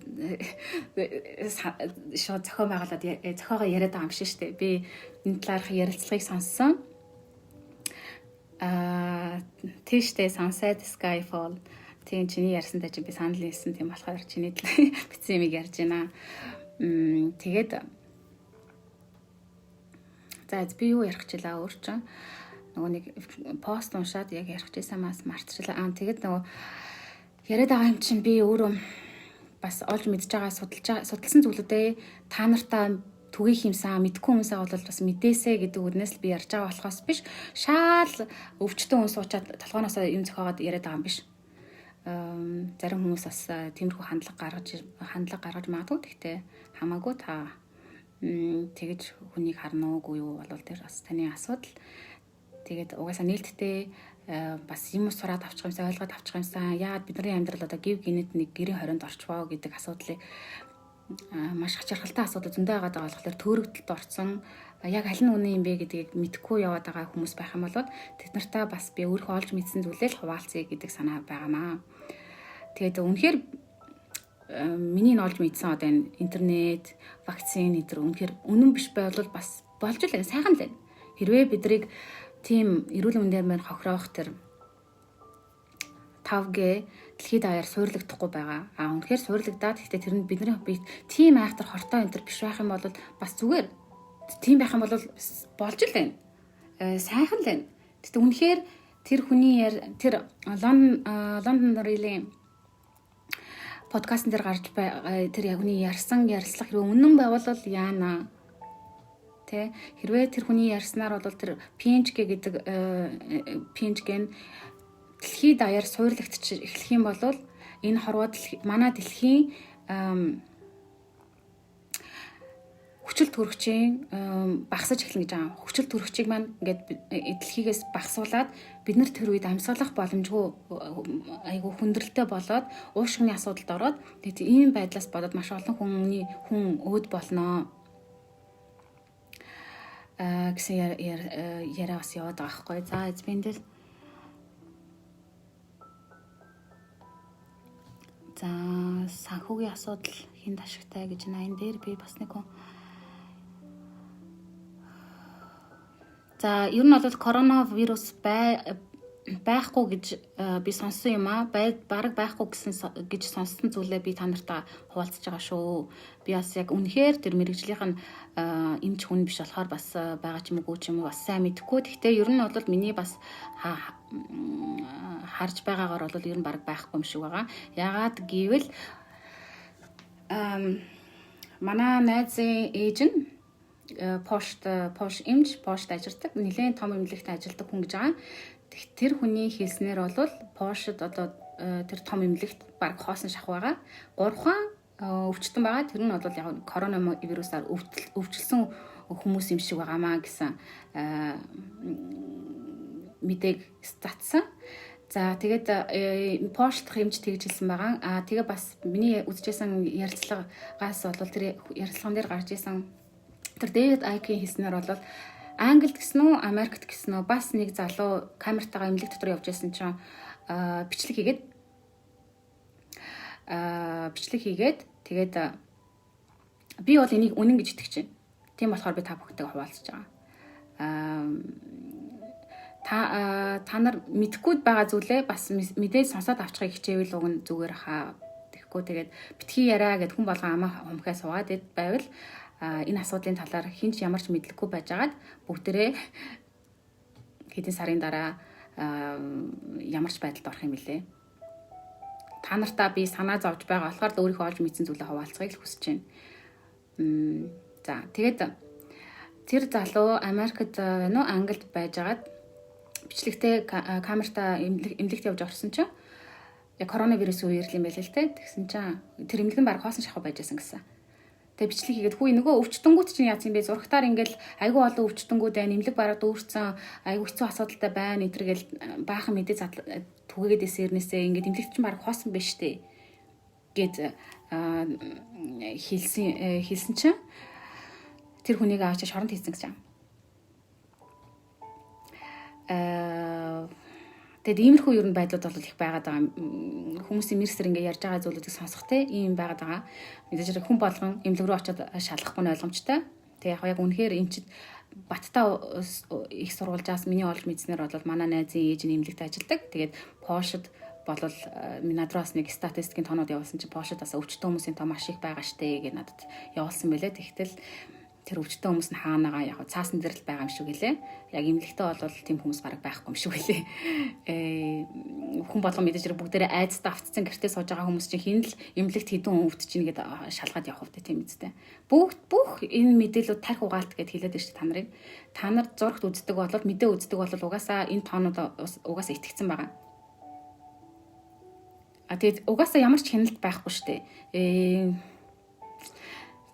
шууд зохион байгуулад зохиогоо яриад байгаа юм шиг шүү дээ. Би энэ талаарх ярилцлагыг сонссон. Тийштэй Sunset Skyfall. Тийм, чиний ярьсантай чинь би санал нийлсэн, тийм болохоор чиний бичсэн юмыг ярьж байна. Тэгээд за, би юу ярих чилээ өөр чинь нөгөө нэг пост уншаад яг ярих чийсэн мас мартчихлаа. Тэгээд нөгөө яриад байгаа юм чинь би өөрөө бас олж мэдж байгаа, судалж судалсан зүйлүүдээ та нартаа түгээх юмсан, мэдгүй хүмүүсээ бол бас мэдээсэ гэдэг үднээс л би ярьж байгаа болохоос биш, шаал өвчтөн хүн суучаад толгооноосоо юм зохиогоод яриад байгаа юм биш. Зарим хүмүүс бас тиймэрхүү хандлага гаргаж магадгүй. Гэхдээ хамаагүй, та тэгэж хүнийг харна уугүй юу бол тэр бас таны асуудал. Тэгээд угаасаа нээлттэй бас юм сураад авчих юмсан, ойлгоод авчих юмсан. Яагаад бидний амьдрал одоо гів гинэт нэг гэрийн хорионд орчвоо гэдэг асуудлыг, маш хачирхалтай асуудал зөндөө байгаа даа болохоор төөрөгдөлд орсон, яг аль нь үнэн юм бэ гэдгийг мэдэхгүй яваад байгаа хүмүүс байх юм бол тэд нартай бас би өөрөө олж мэдсэн зүйлээ л хуваалцъя гэдэг санаа байгаамаа. Тэгээд үнэхээр миний нь олж мэдсэн одоо энэ интернет, вакцин энэ төр үнэхээр үнэн биш байвал бас болж л сайхан л байна. Хэрвээ бидрийг тийм эрүүл мэндээр маань хохироох тэр 5G дэлхийд даяар суурлагдахгүй байгаа. А үнэхээр суурлагдаад, гэхдээ тэр нь бидний биед тийм айхтар хортой энэ төр биш байх юм бол бас зүгээр. Тийм байх юм бол болж л байна. Сайхан л байна. Гэхдээ үнэхээр тэр хүний тэр London Real-ийн подкастн дээр гарч тэр яг хүний ярьсан ярилцлага хэрвээ үнэн байвал яана тэ? Хэрвээ тэр хүний ярьснаар бол тэр PNG гэдэг PNG нь дэлхийд даяар суурлагдчих эхлэх юм бол энэ хорвоо манай дэлхийн хүчил төрөгчийн багасаж эхэлнэ гэж байгаа. Хүчил төрөгчийг маань ингээд дэлхийгээс багасуулаад бид нар тэр үед амьсгалах боломжгүй, айгүй хүндрэлтэй болоод уушгины асуудалд ороод, тэгээд ийм байдлаас болоод маш олон хүний хүн өөд болноо гэсэн яриа бас яваад байгаа байхгүй. За, би энэ дээр, за, санхүүгийн асуудал хэнд ашигтай гэж байна. Энэ дээр би бас нэг хүн. За, ер нь бол коронавирус байхгүй гэж би сонссон юм аа. Бараг байхгүй гэсэн гэж сонссон зүйлээ би та нартай хуваалцаж байгаа шүү. Би бас яг үнэхээр тэр мэргэжлийнх нь эмч хүн биш болохоор бас байгаа ч юм уу ч юм уу бас сайн мэдэхгүй. Гэхдээ ер нь бол миний бас харж байгаагаар бол ер нь бараг байхгүй юм шиг байгаа. Яагаад гэвэл манай найзын ээж нь пошт эмч, пошт ажилладаг. Нэлээд том эмнэлэгт ажилладаг хүн гэж байгаа. Тэр хүний хэлснээр бол пошт одоо тэр том эмнэлэгт баг хоосон шахуу байгаа. Гурван өвчтөн байгаа. Тэр нь бол яг коронавирусаар өвчлсөн хүмүүс юм шиг байгаамаа гэсэн мэдээг татсан. За, тэгээд поштх эмч тэгж хэлсэн байгаа. Аа, тэгээ бас миний үзчихсэн ярилцлагаас бол тэр ярилцлаган дээр гарч исэн тэр Дэвид Айкийн хэлснээр бол Англид гэсэн үү, Америкт гэсэн үү, бас нэг залуу камертайгаа эмнэлэг дотор явж байсан чинь бичлэг хийгээд, тэгээд би бол энийг үнэн гэж итгэж байна. Тийм болохоор би та бүхэнтэйгээ хуваалцаж байгаа. Та нар мэдэхгүй байгаа зүйлээ бас мэдээж сонсоод авчихыг хичээвэл уг нь зүгээр хаа. Тэгэхгүй тэгээд битгий яриа гэд хүн болгон амаа хумхай суугаад байвал энэ асуудлын талаар хэн ч ямар ч мэдлэггүй байжгаад бүгдээрээ хэдэн сарын дараа ямар ч байдалд орох юм бэлээ. Та нартаа би санаа зовж байгаа болохоор л өөрийнхөө олж мэдсэн зүйлээ хуваалцахыг л хүсэж байна. За, тэгээд тэр залуу Америкт байна уу, Англид байжгаад бичлэгтээ камертаа эмнэлэгт явж орсон чинь яг коронавирус үеэр л юм байл л те. Тэгсэн чинь тэр эмнэлэг нь баг хоосон шахуу байж байсан гэсэн. Тэгээ бичлэг хийгээд, хүү, нөгөө өвчтөнгүүд чинь яац юм бэ? Зурагтаар ингээл айгүй олон өвчтөнгүүд байна. Эмнэлэг бараг дүүрсэн, айгүй хэцүү асуудалтай байна. Энэ төр гэл баахан мэдээ түгээгээд исэн эрнээсээ ингээд эмнэлэгт чинь бараг хоосон байж тээ гэд хэлсэн чинь тэр хүнийг авчиж шоронд хийсэн гэж юм. Тэгээд иймэрхүү ер нь байдлууд бол их байгаад байгаа. Хүмүүсийн мэрсэр ингээ ярьж байгаа зүйлүүдийг сонсох те ийм байгаад байгаа. Мэдээж хэрэг хүн болгон эмнэлэг рүү очиод шалгахгүй нь ойлгомжтой. Тэгээ яг үнэхээр эмчид баттай их сургуулжаас миний олж мэдснээр бол манай найзын ээж нь эмнэлэгт ажилладаг. Тэгээд Польшид болол над руу бас нэг статистикийн тоонууд явуулсан чинь Польшид бас өвчтөн хүмүүсийн тоо маш их байгаа штэ гэж надад явуулсан байлээ. Тэгтэл тэр өвчтөн хүмүүс нь хаанагаа яг цаасан дээр л байгаа юм шиг гэлээ. Яг эмнэлэгтээ бол тийм хүмүүс бараг байхгүй юм шиг байлээ. Хүн болгон мэдээж хэрэг бүгдээрээ айцтай автцсан гэртээ сууж байгаа хүмүүс чинь хин л эмнэлэгт хэдэн хүн өвдөж чинь гэдээ шалгаад явах үедээ, тийм үстэй. Бүх энэ мэдээлүүд тарих угаалт гэд хэлээд байна шүү дээ та нарыг. Та нар зурагт үздэг бол, мэдээ үздэг бол угаасаа энэ тоонууд угаасаа итгэцэн байгаа. А тэгээд угаасаа ямар ч хяналт байхгүй шүү дээ.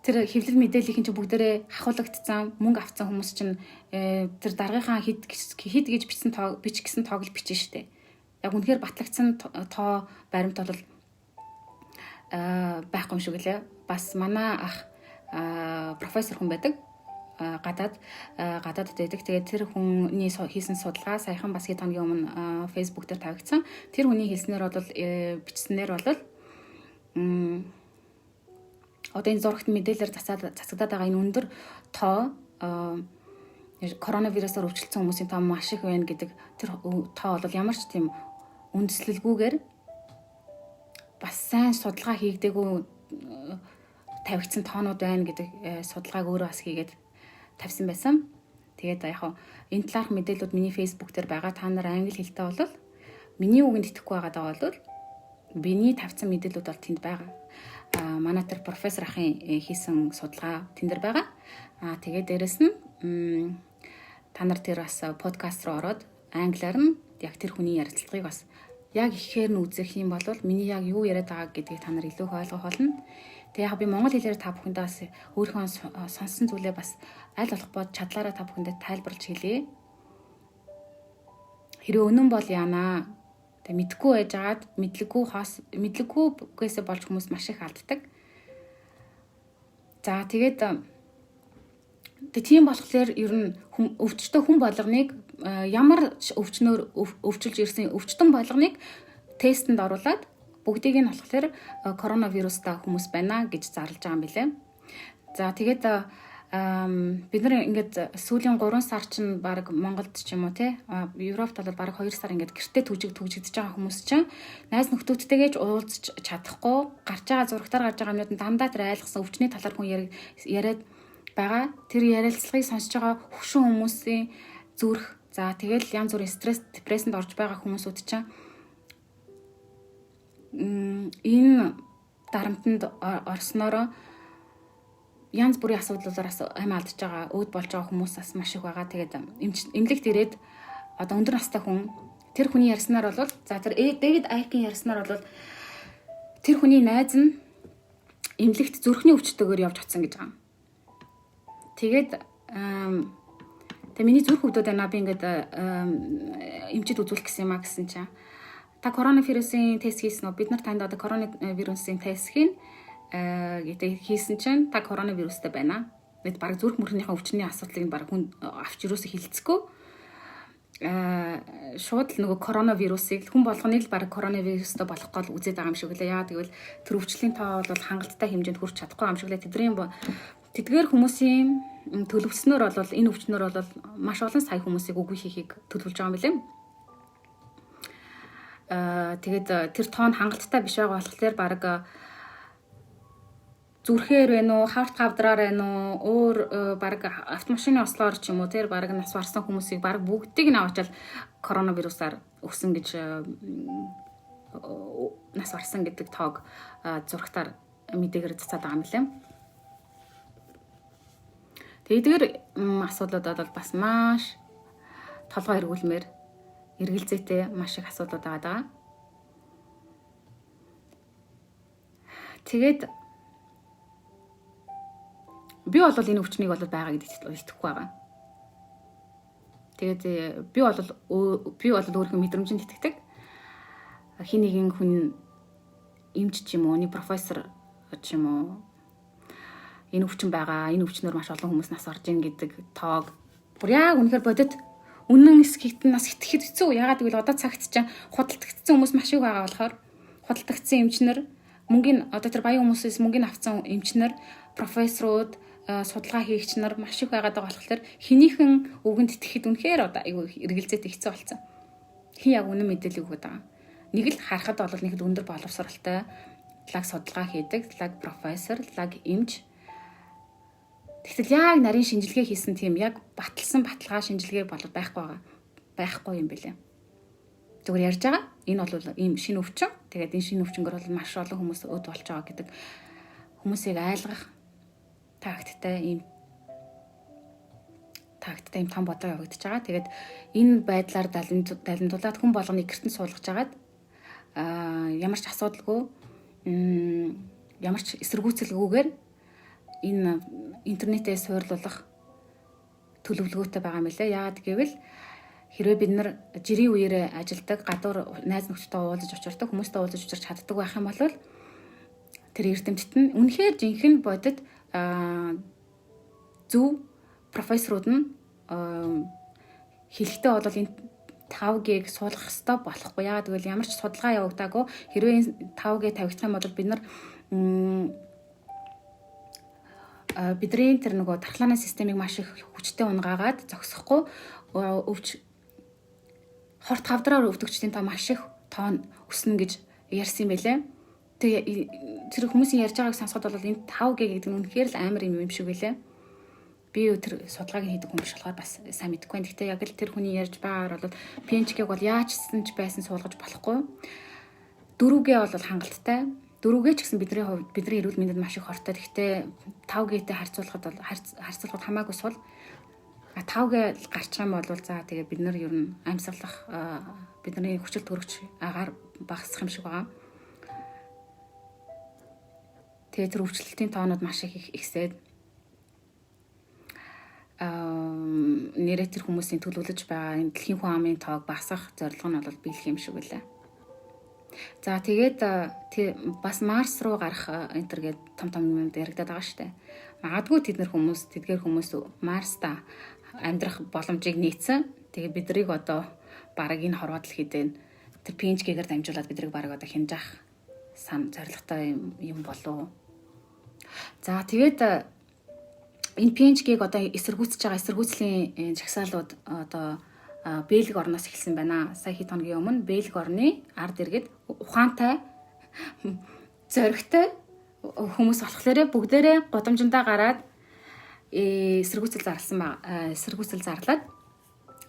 Тэр хэвлэл мэдээллийн чинь бүгдээрээ хахуулагдсан, мөнгө авцсан хүмүүс чинь тэр даргынхаа хэд хэд гэж бичсэн тоо, бич гэсэн тоог л бичнэ штэ. Яг үнэхээр батлагдсан тоо баримт бол байхгүй юм шиг лээ. Бас манай ах профессор хүн байдаг, гадаадд байдаг. Тэгээд тэр хүний хийсэн судалгаа саяхан бас хэд хоногийн өмнө Facebook дээр тавигдсан. Тэр хүний хэлснээр бол, бичснээр бол одоо энэ зурагт мэдээлэлээр цацагдаад байгаа энэ өндөр тоо, коронавирусаар өвчлөсөн хүмүүсийн тоо маш их байна гэдэг тэр тоо бол ямар ч тийм үндэслэлгүйгээр, бас сайн судалгаа хийгдээгүй тавигдсан тоонууд байна гэдэг судалгааг өөрөө бас хийгээд тавьсан байсан. Тэгээд яг энэ талаарх мэдээлэлүүд миний Facebook дээр байгаа. Та нар англи хэлтэй бол, миний үгэнд итгэхгүй байгаа бол миний тавьсан мэдээлэлүүд бол тэнд байгаа. Манай тэр профессор ахын хийсэн судалгаа тэн дээр байгаа. Аа, тэгээд дээрэс нь та нар тэр бас подкаст руу ороод англиар нь яг тэр хүний ярилцлагыг бас яг ихээр нь үзэх юм бол миний яг юу яриад байгааг гэдгийг та нар илүү их ойлгох болно. Тэгээ яг би монгол хэлээр та бүхэндээ бас өөрийнхөө сонссон зүйлээ бас аль болох бод чадлаараа та бүхэндээ тайлбарлаж хэлье. Хэрвээ үнэн бол яанаа. Тэгээ мэдгүй байжгаад мэдлэггүй хоос мэдлэггүйгээсээ болж хүмүүс маш их алддаг. За, тэгээд тэгээ тийм болохоор ер нь өвчтөй хүн болгоныг, ямар өвчнөр өвчилж ирсэн өвчтөн болгоныг тестэнд оруулаад бүгдийг нь болохоор коронавирустай хүмүүс байна гэж зарлж байгаа юм билээ. За, тэгээд бид нар ингээд сүүлийн 3 сар чинь баг Монголд ч юм уу те, Европт бол баг 2 сар ингээд гэртээ түжиг түжигдэж байгаа хүмүүс чинь найз нөхдүүдтэйгээ ч уулзч чадахгүй, гарч байгаа зурагтаар гарч байгаа юмнууд нь дандаа тэр айлгсан өвчний талаар хүн яриад байгаа. Тэр ярилцлагыг сонсож байгаа хөгшин хүмүүсийн зүрх, за, тэгэл янз бүрийн стресс, депрессэнд орж байгаа хүмүүсүүд чинь энэ дарамтанд орсноороо янз бүрийн асуудлуудаар бас амь алдаж байгаа, өөд болж байгаа хүмүүс бас маш их байгаа. Тэгээд эмнэлэгт ирээд одоо өндөр настай хүн, тэр хүний ярьснаар бол, за, тэр Дэвид Айкийн ярьснаар бол тэр хүний найз нь эмнэлэгт зүрхний өвчтөөгөөр явж очсон гэж байгаа. Тэгээд тэгээ миний зүрх өвдөд байна, би ингээд эмчид үзүүлэх гэсэн юм а гэсэн чинь та коронавирусын тест хийсэн үү? Бид нар танд одоо коронавирусын тест хийн гэдэг хийсэн чинь та коронавирустай байна. Бид баг зүрх мөрхнийхээ өвчний асуудлыг баг хүн авч юусоо хилцэхгүй шууд л нөгөө коронавирусыг хүн болгоныг л баг коронавирустай болох гол үзээд байгаа юм шиг лээ. Яагаад гэвэл тэр өвчлийн тоо бол хангалттай хэмжээнд хүрч чадахгүй юм шиг лээ. Тэдний тэдгээр хүмүүсийн төлөвлөснөөр бол энэ өвчнөр бол маш олон сая хүмүүсийг үгүй хийхийг төлөвлөж байгаа юм билээ. Тэгээд тэр тоон хангалттай биш байгаа болохоор баг Зүрхээр байна уу, харт хавдраар байна уу, өөр баг автомашины ослоор ч юм уу, тэр баг нас барсан хүмүүсийг баг бүгдийг нь авчаал коронавирусаар өгсөн гэж нас барсан гэдэг тоог зурагтаар мэдээгээр цацаад байгаа юм лээ. Тэгээд эдгээр асуудлууд бол бас маш толгой эргүүлмээр эргэлзээтэй маш их асуудлууд байгаа даа. Тэгээд би бол энэ өвчнийг бол байгаа гэдэгт итгэхгүй байгаа. Тэгээд би бол өөрийнхөө мэдрэмжинд итгэдэг. Хин нэгэн хүн эмч ч юм уу, нэг профессор ч юм уу энэ өвчин байгаа, энэ өвчнөр маш олон хүмүүс нас орж ийн гэдэг тоог бүр яг үнэхээр бодит үнэн эсхэгт нь нас итгэхэд хэцүү. Ягаад гэвэл одоо цагт чинь худалдагдсан хүмүүс маш их байгаа болохоор худалдагдсан эмчнэр мөнгөний одоо тэр баян хүмүүсээс мөнгөний авсан эмчнэр, профессорууд, судалгаа хийгч нар маш их байгаад байгаа болохоор хинийхэн үгэнд итгэхэд үнэхээр одоо айгүй эргэлзээтэй хэцүү болсон. Хин яг үнэн мэдээлэл өгöd байгаа. Нэг л харахад бол нэг л өндөр боловсралтай лаг судалгаа хийдэг, лаг профессор, лаг эмч. Тэгтэл яг нарийн шинжилгээ хийсэн тийм яг баталсан баталгаа шинжилгээ бол байхгүй байгаа. Байхгүй юм бэлээ. Зүгээр ярьж байгаа. Энэ бол ийм шинэ өвчин. Тэгээд энэ шинэ өвчнгөр бол маш олон хүмүүс өд болж байгаа гэдэг хүмүүсийг айлгах тактиктай ийм тактиктай ийм том бодлого явагдаж байгаа. Тэгээд энэ байдлаар далимдуулаад хүн болгоныг гэртэн суулгаж агаад ямар ч асуудалгүй, ямар ч эсэргүүцэлгүйгээр энэ интернетээ суурлуулах төлөвлөгөөтэй байгаа юм лээ. Яагаад гэвэл хэрвээ бид нар жирийн үеэрээ ажилдаг, гадуур найз нөхдөдөө уулзаж учирдаг, хүмүүстэй уулзаж учирч чаддаг байх юм бол тэр эрдэмтэд нь үнэхээр жинхэнэ бодит зөв профессорууд нь хэлэхдээ бол энэ 5G-г суулгах ёстой болохгүй. Яагаад гэвэл ямар ч судалгаа явагдаагүй. Хэрвээ энэ 5G тавигдах юм бол бид нар бидний тэр нөгөө дархлааны системийг маш их хүчтэй унгаагаад зогсохгүй өвч хорт хавдраар өвдөгчдийн тоо маш их тоон өснө гэж ярьсан юм байлээ. Тэгээ тэр хүмүүсийн ярьж байгааг сонсоход бол энэ 5G гэдэг нь үнэхээр л амар юм шиг байлээ. Би тэр судалгааг хийдэг хүн биш болохоор бас сайн мэдэхгүй байна. Гэхдээ яг л тэр хүний ярьж байгаагаар бол PNG-г бол яаж ч ч байсан суулгаж болохгүй. 4G бол хангалттай. 4G ч гэсэн бидний хувьд бидний эрүүл мэндэд маш их хортой. Гэхдээ 5G-тэй харьцуулахад бол харьцуулахад хамаагүй сул. 5G гарчих юм бол за тэгээ бид нар ер нь амьсгалах бидний хүчил төрөгч агаар багасах юм шиг байгаа. Тэгээ тэр өвчлөлтийн тоонууд маш их ихсээд нэрээ тэр хүмүүсийн төлөвлөж байгаа энэ дэлхийн хүн амын тоог багасгах зорилго нь бол биелэх юм шиг үлээ. За тэгээд бас Марс руу гарах энэ төр гээд том том юм яригадаад байгаа штэ. Магадгүй тэд нар хүмүүс тэдгээр хүмүүс Марста амьдрах боломжийг нээсэн. Тэгээ бидрийг одоо бараг энэ хорвоо дэлхий дээр тэр PNG-гээр дамжуулаад бидрийг бараг одоо хинжаах сан зорилготой юм болов. За тэгээд энэ PNG-г одоо эсэргүүцэж байгаа эсэргүүцлийн жагсаалууд одоо Бельги орноос эхэлсэн байна. Сая хэд хоногийн өмнө Бельги орны ард иргэд ухаантай зоригтой хүмүүс болохоор бүгдээрээ гудамжиндаа гараад эсэргүүцэл зарласан ба эсэргүүцэл зарлаад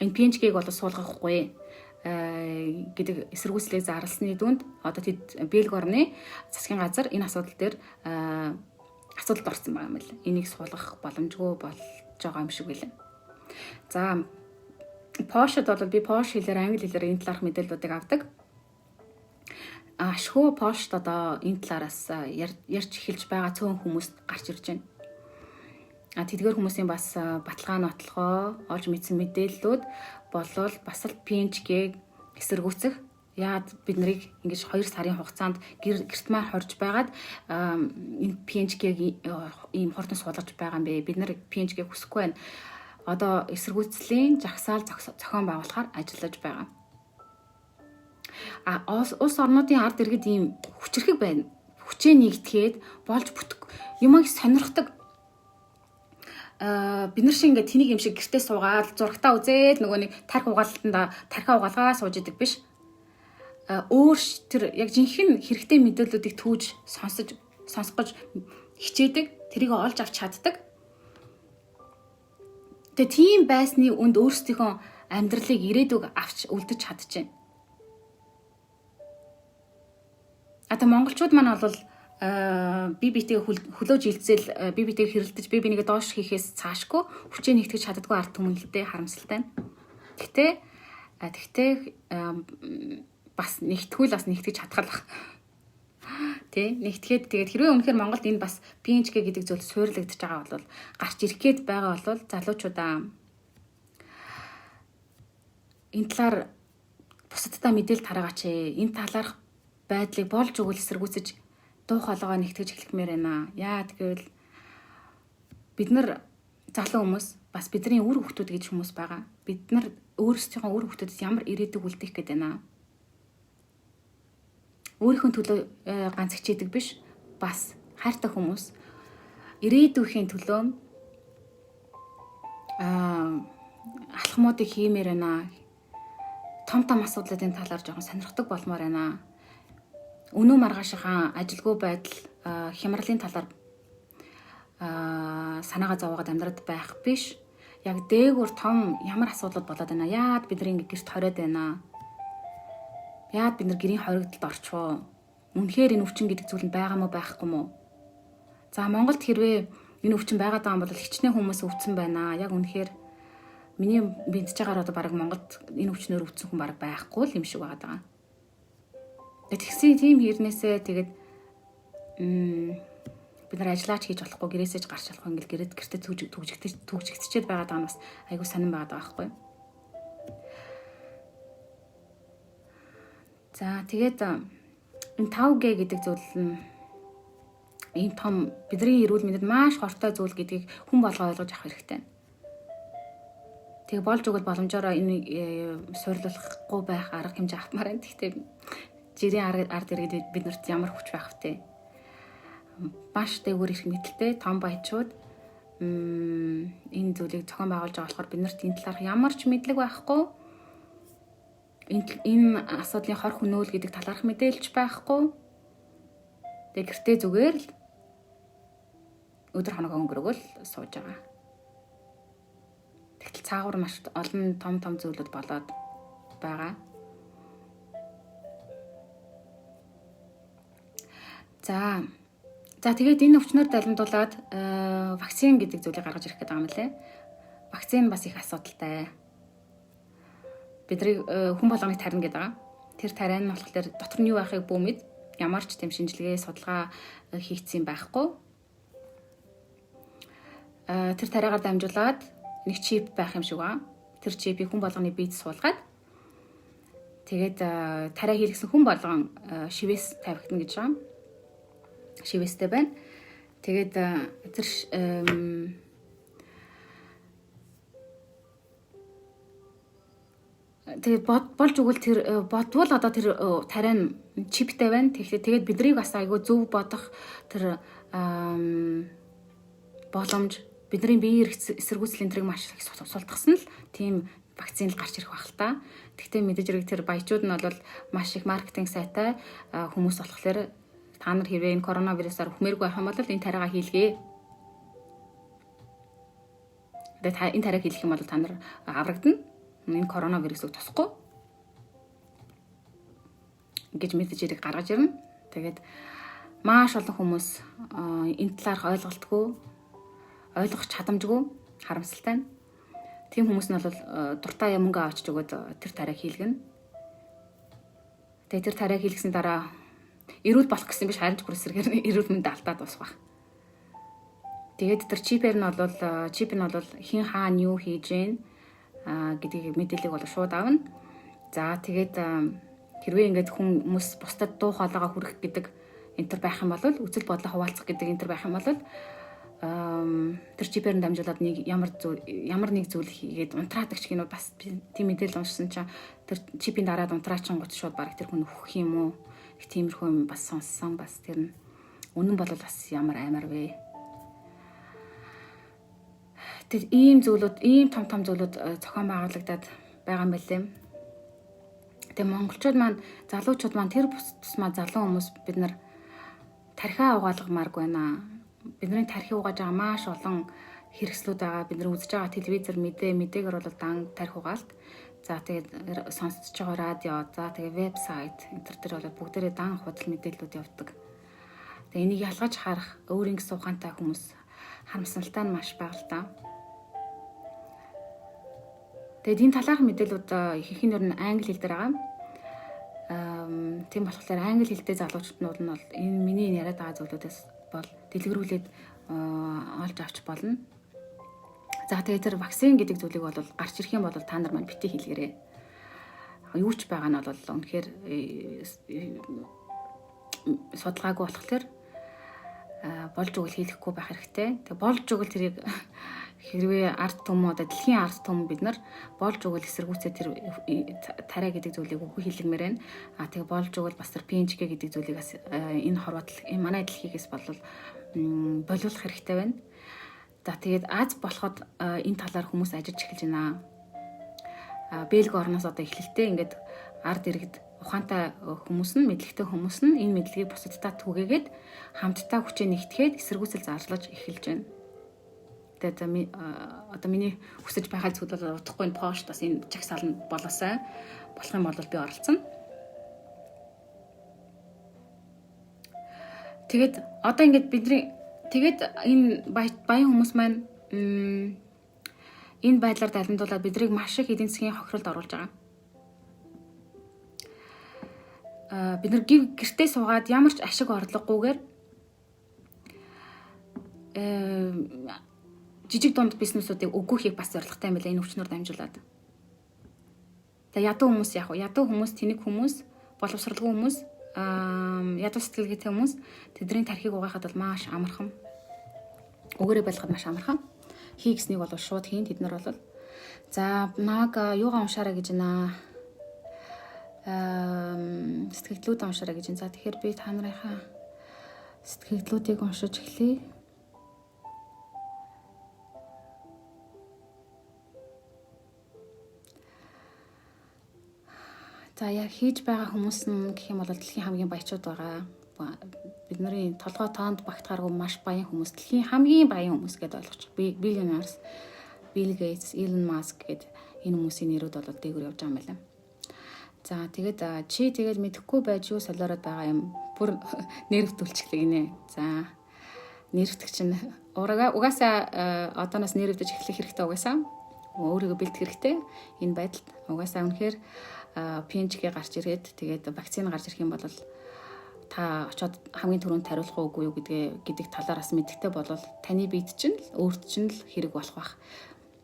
энэ PNG-г бол суулгахгүй гэдэг эсэргүүцлийг зарласны дүнд одоо тэд Бельги орны засгийн газар энэ асуудал дээр асуудалд орсон байгаа юм байна. Энийг суулгах боломжгүй болж байгаа юм шиг байлаа. За Пошд бол би Пош хэлээр, англи хэлээр энэ талаарх мэдээллүүдийг авдаг. Ашгүй Пошд одоо энэ талаараас ярьж эхэлж байгаа цөөн хүмүүс гарч ирж байна. Тэдгээр хүмүүсийн бас баталгаа нотлохоо олж мэдсэн мэдээллүүд болвол бас л PNG-г эсэргүүцэх яад бид нарыг ингэж 2 сарын хугацаанд гэрт маань хорж байгаад энэ PNG-г ийм хурдан суулгаж байгаа юм бэ? Бид нар PNG-г хүсэхгүй байна. Одоо эсэргүүцлийн жагсаал зохион байгуулахаар ажиллаж байгаа. Улс орнуудын ард иргэд ийм хүчрхэг байна. Хүчээ нэгтгэхэд болж бүтэх юмыг сонирхдаг. Бид нар шиг ингээд тэнийг юм шиг гэртээ суугаад зурагтаа үзээд нөгөө нэг тарх угаалтанда тархиа угаалгаа сууж идэг биш. Өөр тэр яг жинхэнэ хэрэгтэй мэдээллүүдийг түүж сонсож сонсох гэж Хичээдэг, тэрийг олж авч чаддаг. Тэгээ тийм байсны үнд өөрсдийнхөө амьдралыг ирээдүг авч үлдэж чадчихэв. А тэ монголчууд маань бол би битэйг хөлөө жилцэл би битэйг хэрэлдэж би бинийгээ доош хийхээс цаашгүй хүчээ нэгтгэж чаддаггүй ард түмэнлэлтэй харамсалтай. Тэгтээ бас нэгтгүүл бас нэгтгэж чадхал бах. Тэ нэгтгэхэд тэгээд хэрвээ үнэхээр Монголд энэ бас PNHK гэдэг зүйл суурлагдж байгаа бол гарч ирэх гээд байгаа бол залуучуудаа энэ талаар бусадтай мэдээлэл тараагаач ээ. Энэ талаарх байдлыг болж өгвөл эсэргүүцэж дуу хоолойгоо нэгтгэж эхлэхмээр байна. Яа гэвэл бид нар залуу хүмүүс бас бидний үр хүүхдүүд гэж хүмүүс байгаа. Бид нар өөрсдийнхөө үр хүүхдүүдэд ямар ирээдүг үлдээх гээд байна. Өөрийнхөө төлөө ганц хичээдэг биш, бас хайртай хүмүүс ирээдүйнхээ төлөө алхмуудыг хиймээр байна. Том том асуудлуудын талаар жоохон сонирхдаг болмоор байна. Өнөө маргаашийнхаа ажилгүй байдал, хямралын талаар санаагаа зовоогоод амьдраад байх биш. Яг дээгүүр том ямар асуудлууд болоод байна. Яагаад бид нар ингэ гэрт хориод байна? Яагаад бид нар гэрийн хоригдолд орчихвоо? Үнэхээр энэ өвчин гэдэг зүйл нь байгаа мó байхгүй мó? За Монголд хэрвээ энэ өвчин байгаад байгаа юм бол хичнээн хүмүүс өвдсөн байна. Яг үнэхээр миний мэдж байгаагаар одоо бараг Монголд энэ өвчнөөр өвдсөн хүн бараг байхгүй л юм шиг байгаа даа. Тэгсэн тийм хэрнээсээ тэгээд бид нар ажиллаач хийж болохгүй, гэрээсээ ч гарч болохгүй, ингээл гэрэд гэртээ түгжигдчихэд байгаа даа нь бас айгүй сонирн байгаа даа байхгүй. За тэгээд энэ 5G гэдэг зүйл нь ийм том бидний эрүүл мэндэд маш хортой зүйл гэдгийг хүн болгоо ойлгож авах хэрэгтэй. Тэгээ болж өгөл боломжоор энэ суйрлуулахгүй байх арга хэмжээ авмаар байна. Гэхдээ жирийн ард иргэд бид нарт ямар хүч байх вэ? Маш дээгүүр их мэдлэлтэй том баячууд энэ зүйлийг зохион байгуулж байгаа болохоор бид нарт энэ талаарх ямар ч мэдлэг байхгүй. Энэ асуудлын хор хөнөөл гэдэг талаарх мэдээлж байхгүй. Тэгээ гэртээ зүгээр л өдөр хоног өнгөрөөгөл сууж байгаа. Тэгтэл цаагуур маш олон том том зүйлүүд болоод байгаа. За тэгээд энэ өвчнөр далимдуулаад вакцин гэдэг зүйлийг гаргаж ирэх гэдэг юм лээ. Вакцин бас их асуудалтай. Бидний хүн болгоныг тарина гэдэг байгаа. Тэр тариа нь болохоор дотор нь юу байхыг бүү мэд. Ямар ч тийм шинжилгээ, судалгаа хийгдсэн байхгүй. Тэр тариагаар дамжуулаад нэг чип байх юм шиг ба. Тэр чипийг хүн болгоны биед суулгаад тэгээд тариа хийлгсэн хүн болгон шивээс тавигдана гэж байгаа. Шивээстэй байна. Тэгээд тэр тэгээд болж өгвөл тэр бодвол одоо тэр тариа нь чиптэй байна. Тэгэхээр тэгээд биднийг бас айгүй зөв бодох тэр боломж бидний биеийн эсэргүүцлийн тэрэг маш их султгсан л тийм вакцин л гарч ирэх байх л та. Тэгтээ мэдээж хэрэг тэр баячууд нь бол маш их маркетинг сайтай хүмүүс болохоор та нар хэрвээ энэ коронавирусаар хүмээргүй байх юм бол энэ тариагаа хийлгээ. Тэгээд та энэ тариаг хийлгэх юм бол та нар аврагдана. Энэ коронавирусыг тусахгүй гэж мэдээж хэрэг гаргаж ирнэ. Тэгээд маш олон хүмүүс энэ талаарх ойлголтгүй, ойлгох чадамжгүй, харамсалтай нь. Тийм хүмүүс нь бол дуртай мөнгө авчиж өгөөд тэр тариаг хийлгэнэ. Тэгээд тэр тариаг хийлгэсэн дараа эрүүл болох гэсэн биш, харин ч бүр эсрэгээр эрүүл мэндэ алдаад дуусах байх. Тэгээд тэр чипээр нь бол чип нь бол хэн хаана юу хийж гин гэдгийг мэдээллийг бол шууд авна. За тэгээд хэрвээ ингээд хүмүүс бусдад дуу хоолойгоо хүргэх гэдэг энэ төр байх юм бол үзэл бодлоо хуваалцах гэдэг энэ төр байх юм бол тэр чипээр нь дамжуулаад нэг ямар нэг зүйл хийгээд унтраадаг ч гинүү бас тийм мэдээлэл уншсан чинь тэр чипийн дараад унтраачин гут шууд бараг тэр хүн өөх юм уу? Их тиймэрхүү юм бас сонссон, бас тэр нь үнэн бол бас ямар аймар вэ? Тэр ийм зүйлүүд, ийм том том зүйлүүд зохион байгуулагдаад байгаа юм байлээ. Тэгээ монголчууд маань, залуучууд маань тэр тусмаа залуу хүмүүс бид нар тархиа угаалгамааргүй байна. Бидний тархи угааж байгаа маш олон хэрэгслүүд байгаа. Бид нар үзэж байгаа телевизэр мэдээгээр бол дан тархи угаалт. За тэгээд сонсож байгаа радио, за тэгээд вебсайт энэ төр бол бүгдээрээ дан худал мэдээллүүд явдаг. Тэгээд энийг ялгаж харах өөрийн гэсэн ухаантай хүмүүс харамсалтай нь маш бага л та. Тэгээд энэ талаарх мэдээлүүд ихэнх нь ер нь англи хэл дээр байгаа. Тийм болохоор англи хэлтэй залуучууд нь бол энэ миний яриад байгаа зүйлүүдээс бол дэлгэрүүлээд олж авч болно. За тэгээд тэр вакцин гэдэг зүйлийг бол гарч ирэх юм бол та нар маань битгий хэлгээрэй. Юу ч байгаа нь бол үнэхээр судалгаагүй болохоор болж өгөл хийлгэхгүй байх хэрэгтэй. Тэгээ болж өгөл тэрийг хэрвээ ард түмэн одоо дэлхийн ард түмэн бид нар болж өгөл эсэргүүцээ тэр тариа гэдэг зүйлийг үгүй хийлгэмээр байна. А тэгээ болж өгөл бас тэр ПНЧК гэдэг зүйлийг бас энэ хорвоо энэ манай дэлхийгээс болвол болиулах хэрэгтэй байна. За тэгээд Аз болоход энэ талаар хүмүүс ажиллаж эхэлж байна. Бельги орноос одоо эхлэлтэй ингээд ард иргэд ухаантай хүмүүс нь мэдлэгтэй хүмүүс нь энэ мэдлэгийг бусаддаа түгээгээд хамтдаа хүчээ нэгтгэхэд эсэргүүцэл зарлаж эхэлж байна. Тэгээд одоо миний хүсэж байгаа зүйл бол удахгүй энэ пост бас энэ жагсаал нь болоосай болох юм бол би оролцоно. Тэгээд одоо ингээд бидний тэгээд энэ баян хүмүүс маань энэ байдлаар далимдуулаад бидрийг маш их эдийн засгийн хохиролд оруулж байгаа. Бид нар гэртээ суугаад ямар ч ашиг орлогогүйгээр жижиг дунд бизнесүүдийг өгөөхийг бас зорилготой юм байна энэ өвчнөр дамжуулаад. Тэгээ ядуу хүмүүс яг уу ядуу хүмүүс, тэнэг хүмүүс, боловсралгүй хүмүүс, ядуу сэтгэлгээтэй хүмүүс тэдний тархийг угаахад бол маш амархан. Өгөөрэй байлгахад маш амархан. Хий гэснийг бол шууд хийн тэд нар бол. За намайг юугаа уншаарай гэж байна. Сэтгэгдлүүд уншаарай гэж байна. За тэгэхээр би та нарынхаа сэтгэгдлүүдийг уншиж эхлэе. За яг хийж байгаа хүмүүс нь гэх юм бол дэлхийн хамгийн баячууд байгаа. Бидний толгой тоонд багтахааргүй маш баян хүмүүс, дэлхийн хамгийн баян хүмүүс гэдээ ойлгочих. Billionaires, Bill Gates, Elon Musk гэд энэ хүмүүсийн нэрүүд бол дээгүүр явж байгаа юм байна. За тэгээд чи тэгээд мэдэхгүй байж юу солиороод байгаа юм. Бүр нэрвдүүлчихлээ гинэ. За нэрвдэх чинь угаасаа одооноос нэрвдэж эхлэх хэрэгтэй угаасаа. Өөрийгөө бэлдэх хэрэгтэй энэ байдалд. Угаасаа үнэхээр ПНЧК гарч ирээд тэгээд вакцин гарч ирэх юм бол та очоод хамгийн түрүүнд тариулах уугүй юу гэдэг талаар бас мэддэг болвол таны биед чинь л өөрт чинь л хэрэг болох байх.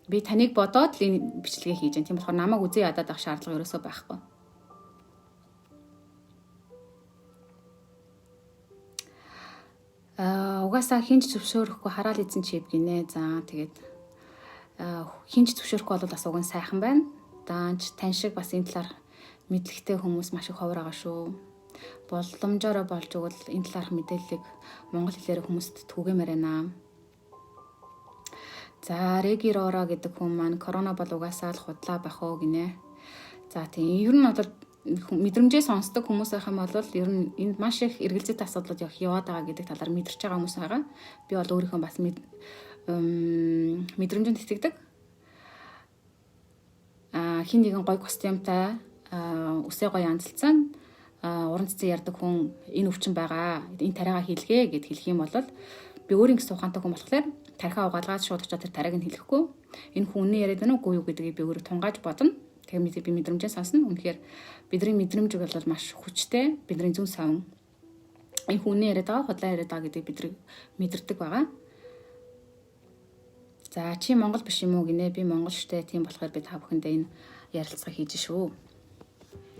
Би таныг бодоод л энэ бичлэгээ хийж байна. Тийм болохоор намайг үзээ ядаад авах шаардлага ерөөсөө байхгүй. Угаасаа хинч зөвшөөрөхгүй хараал эзэн чив гинэ. За тэгээд хинч зөвшөөрөхгүй бол бас уг нь сайхан байна. Даанч тань шиг бас энэ талаар мэдлэгтэй хүмүүс маш их ховор байгаа шүү. Боломжоор болж өгвөл энэ талаарх мэдээллийг монгол хэлээр хүмүүст түгээмээр байна. За Реги Рора гэдэг хүн маань корона бол угаасаа л худлаа байх уу гинэ. За тийм ер нь бол мэдрэмжээ сонсдог хүмүүс байх юм бол ер нь энд маш их эргэлзээтэй асуудлууд яваад байгаа гэдэг талаар мэдэрч байгаа хүмүүс байгаа. Би бол өөрийнхөө бас мэдрэмжэнд итгэдэг. Хин нэгэн гой костюмтай, үсээ гоё янзалцсан, уран цэцэн ярддаг хүн энэ өвчин байгаа, энэ тариагаа хийлгээ гэд хэлэх юм бол би өөрийн гэсэн ухаантай хүн болохоор тархиа угаалгаад шууд очиод тэр тариаг нь хэлэхгүй. Энэ хүн үнэн яриад байна уугүй юу гэдгийг би өөрөө тунгааж бодно. Тэгэхээр би мэдрэмжээ сонсно. Үнэхээр бидний мэдрэмж бол маш хүчтэй. Бидний зүүн савн энэ хүн үнэн яриад байгаа, худлаа яриад байгаа гэдгийг бид мэдэрдэг байгаа. За чи Монгол биш юм уу гинэ? Би Монгол штэ. Тийм болохоор би та бүхэндээ энэ ярилцлага хийж шүү.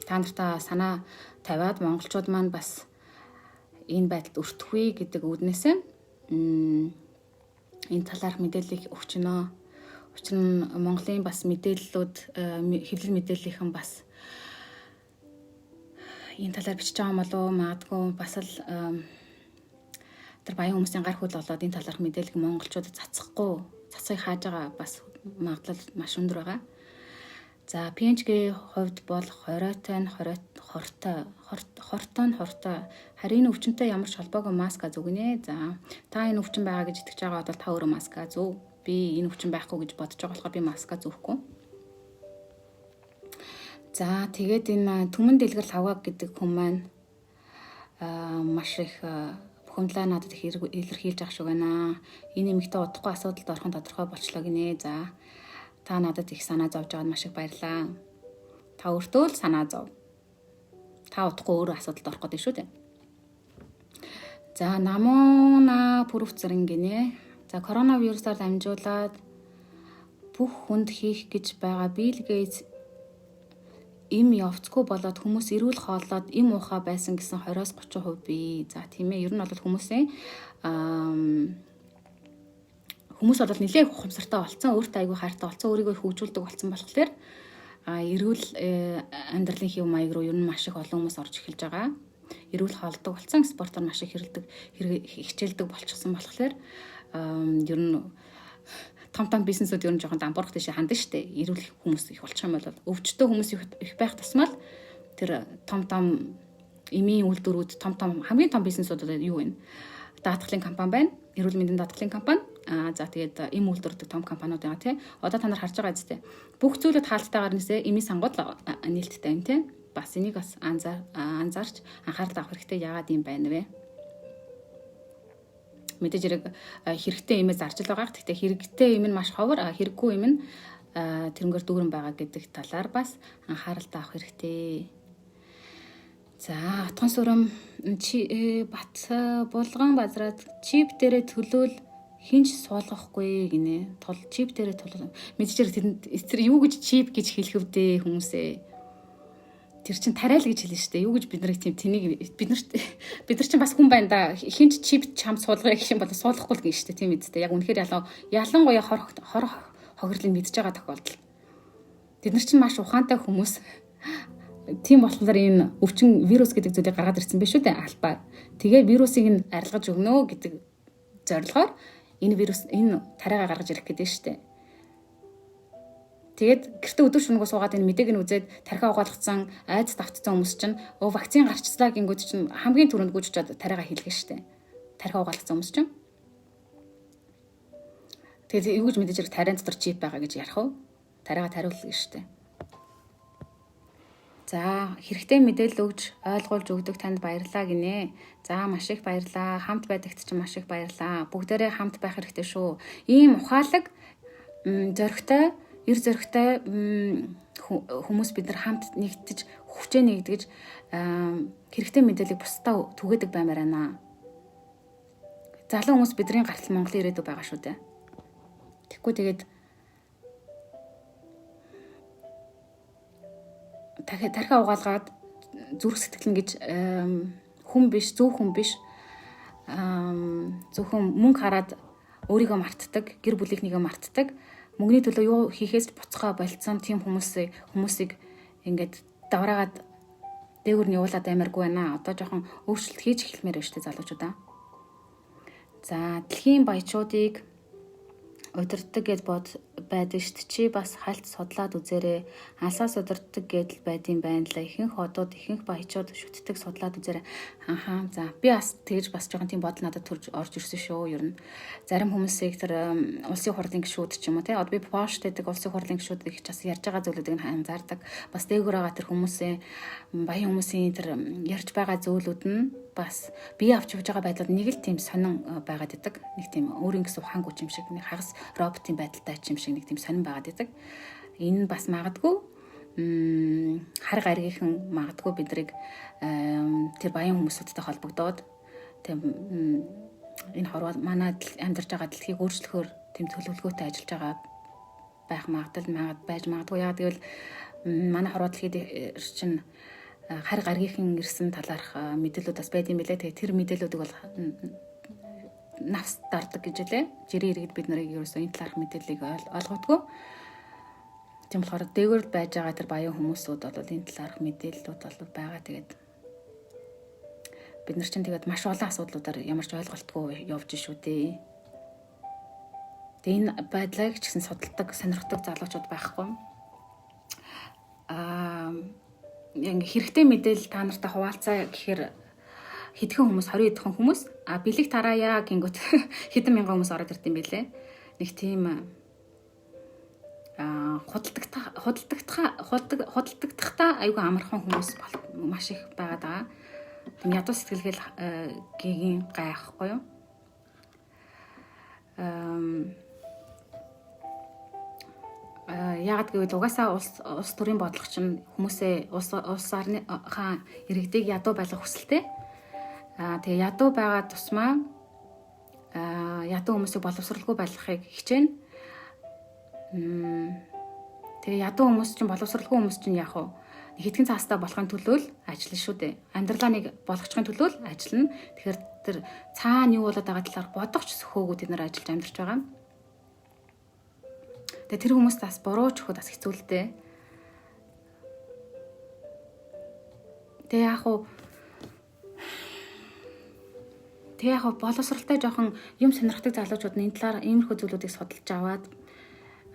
Та нартаа санаа тавиад монголчууд маань бас энэ байдалд өртөхгүй гэдэг үүднээс энэ талаарх мэдээллийг өгч гинэ. Учир нь Монголын бас мэдээллүүд хэвлэл мэдээллийнхэн бас энэ талаар бичиж байгаа юм болов уу? Магадгүй бас л тэр баян хүмүүсийн гар хөл болоод энэ талаарх мэдээллийг монголчуудад цацахгүй, цацыг хааж байгаа бас магадлал маш өндөр байгаа. За, PNG-ийн хувьд бол хориотой нь хортой, хортой нь хортой. Харин энэ өвчнөд ямар ч холбоогүй маска зүгнэ. За, та энэ өвчин байгаа гэж итгэж байгаа бол та өөрөө маска зүв. Би энэ өвчин байхгүй гэж бодож байгаа болохоор би маска зүүхгүй. За, тэгээд энэ Түмэн дэлгэр лавга гэдэг хүн маань маш их бухимдлаа надад их илэрхийлж ах шиг байна. Энэ эмэгтэй удахгүй асуудалд орох нь тодорхой болчлоо гинэ. За, та надад их санаа зовж байгаад маш их баярлалаа. Та өөртөө л санаа зов. Та удахгүй өөрөө асуудалд орох гэдэг шүү дээ. За, намууна пүрвцэрэн гинэ. За, коронавирусаар дамжуулаад бүх хүнд хийх гэж байгаа Билл Гейтс эм явцгүй болоод хүмүүс эрүүл хооллоод эм уухаа байсан гэсэн 20-30% бий. За, тийм ээ. Ер нь бол хүмүүсийн хүмүүс бол нэлээд ухамсартай болсон, өөртөө айгүй хайртай болсон, өөрийгөө хөгжүүлдэг болсон болохоор эрүүл амьдралын хэв маяг руу ер нь маш их олон хүмүүс орж эхэлж байгаа. Эрүүл хоолдог болсон, спортоор маш их хэрэлдэг, хичээлдэг болчихсон болохоор ер нь том том бизнесүүд ер нь жоохон дампуурах тийшээ хандна штэ. Эрүүл хүмүүс их болчих юм бол өвчтөө хүмүүс их байх тусмал тэр том том эмийн үйлдвэрүүд, том том хамгийн том бизнесүүд юу вэ? Даатгалын компани байна. Эрүүл мэндийн даатгалын компани. За, тэгээд эм үйлдвэрлэдэг том компаниуд байгаа тий. Одоо та нар харж байгаа үстэй. Бүх зүйлүүд хаалттай гарнасээ эмийн сангууд нээлттэй байна тий. Бас энийг бас анзаарч анхаарал авах хэрэгтэй. Яагаад юм байна вэ? Мэдээж хэрэг хэрэгтэй юмээ зарж л байгаа. Гэхдээ хэрэгтэй юм нь маш ховор, хэрэггүй юм нь тэрнгээр дүүрэн байгаа гэдэг талаар бас анхаарал авах хэрэгтэй. За, отгон сүрэм чи бат булган базраад чип дээрээ төлөөл хинч суулгахгүй гинэ. Тул чип дээрээ тул мэдээж хэрэг тэрэнд тэр юу гэж чип гэж хэлэх вдэ хүмүүсээ. Тэр чин тариал гэж хэлнэ шүү дээ. Юу гэж бид нарыг тийм тэнийг бид нар чинь бас хүн байна да. Хинч чип чам суулгая гэх юм бол суулгахгүй л гин шүү дээ. Тийм үстэй. Яг үнэхээр ялангуяа хор хор хохирлыг мэдж байгаа тохиолдолд тэд нар чинь маш ухаантай хүмүүс. Тийм болохоор энэ өвчин вирус гэдэг зүйлийг гаргаад ирсэн биш үү дээ албаар. Тэгээ вирусыг нь арилгаж өгнө гэдэг зорилгоор энэ вирус энэ тариагаа гаргаж ирэх гэдэг шүү дээ. Тэгээд гэртээ өдөр шөнөгөө суугаад энэ мэдээг нь үзээд тархиа угаалгацсан, айц давтцсан хүмүүс чинь өө вакцин гарчслаа гингүүд чинь хамгийн түрүүнд гүйж очиад тариагаа хийлгэн шүү дээ. Тархиа угаалгацсан хүмүүс чинь. Тэгээд юу гэж мэдээж хэрэг тариан дотор чип байгаа гэж ярих уу? Тариагаа тариулна шүү дээ. За, хэрэгтэй мэдээлэл өгж ойлгуулж өгдөг танд баярлалаа гинэ. За, маш их баярлалаа. Хамт байдагт чинь маш их баярлалаа. Бүгдээрээ хамт байх хэрэгтэй шүү. Ийм ухаалаг зоригтой, эр зоригтой хүмүүс бид нар хамт нэгтэж, хүчээ нэгдэж хэрэгтэй мэдээллийг бусдаа түгээдэг баймаар байна. Залуу хүмүүс бидний гартал Монголын ирээдүй байгаа шүү дээ. Тэгэхгүй тэгээд тархиа угаалгаад зүрх сэтгэлэн гэж хүн биш, зөв хүн биш. Зөвхөн мөнгө хараад өөрийгөө мартдаг, гэр бүлийнхнийгээ мартдаг. Мөнгөний төлөө юу хийхээс буцгаа болцсон тийм хүмүүсийг ингээд давраагаад дээгүүр нь явуулаад аймааргүй байна. Одоо жоохон өөрчлөлт хийж эхэлмээр байна шүү дээ залуучуудаа. За, дэлхийн баячуудыг удирддаг гэд бод байдаг шүү дээ. Чи бас хальт судлаад үзээрэй. Алсаас удирддаг гэдэл байдсан байна л. Ихэнх одууд, ихэнх баячууд шүтдэг, судлаад үзээрэй. Ахаа. За, би бас тэгж бас жоохон тийм бодол надад төрж орж ирсэн шүү. Ер нь зарим хүмүүсийг тэр улсын хурлын гишүүд ч юм уу те. Одоо би Пош гэдэг улсын хурлын гишүүд их бас ярьж байгаа зүйлүүдийг нь анзаардаг. Бас дээгүүр байгаа тэр хүмүүсийн баян хүмүүсийн тэр ярьж байгаа зүйлүүд нь бас бие авч явж байгаа байдлууд нэг л тийм сонин байгаад идэг. Нэг тийм өөрийн гэсэн ухаангүй юм шиг, нэг хагас роботын байдалтай юм шиг нэг тийм сонин байгаад идэг. Энэ нь бас магадгүй хар гаригийнхан магадгүй бидрийг тэр баян хүмүүсүүдтэй холбогдоод тийм энэ хорвоо манай амьдарч байгаа дэлхийг өөрчлөхөөр тийм төлөвлөгөөтэй ажиллаж байгаа байх магадлал байж магадгүй. Яг гэвэл манай хорвоо дэлхийд чинь хар гаригийнхан ирсэн талаарх мэдээлүүд бас байд юм билээ. Тэгээ тэр мэдээлүүдийг бол навс дардаг гэж лээ. Жирийн иргэд бид нарыг ерөөсөө энэ талаарх мэдээллийг ойлгодгоо. Тийм болохоор дээгүүр байж байгаа тэр баян хүмүүсүүд бол энэ талаарх мэдээллүүд бол байгаа. Тэгээд бид нар чинь тэгээд маш олон асуудлуудаар ямар ч ойлголтгүй явж шүү дээ. Тэгээ энэ байдлыг ч гэсэн судалдаг, сонирхдаг залуучууд байхгүй. ингээ хэрэгтэй мэдээлэл та нартай хуваалцаа гэхээр хэдхэн хүмүүс 20 хэдхэн хүмүүс а бэлэг тараая гингүүт хэдэн мянган хүмүүс ороод ирд юм бэлээ. Нэг тийм худалдагдах айгүй амархан хүмүүс маш их байгаад байгаа. Тийм ядуу сэтгэлгээл гийн гайхгүй юу? Яагаад гэвэл угаасаа улс төрийн бодлого чинь хүмүүсээ улс орныхаа иргэдийг ядуу байлгах хүсэлтэй. Тэгээ ядуу байгаа тусмаа ядуу хүмүүсийг боловсралгүй байлгахыг хичээнэ. Тэгээ ядуу хүмүүс чинь боловсралгүй хүмүүс чинь яах вэ? Хэдхэн цаастаа болохын төлөө л ажиллана шүү дээ. Амьдралаа нэг болгочихын төлөө л ажиллана. Тэгэхээр тэр цаана юу болоод байгаа талаар бодох ч сөхөөгүй тэд нар ажиллаж амьдарч байгаа. Тэгээ тэр хүмүүс бас буруу ч өгөхөд бас хэцүү л дээ. Тэгээ яг уу тэгээ яг боловсралтай жоохон юм сонирхдаг залуучууд нь энэ талаар иймэрхүү зүйлүүдийг судалж аваад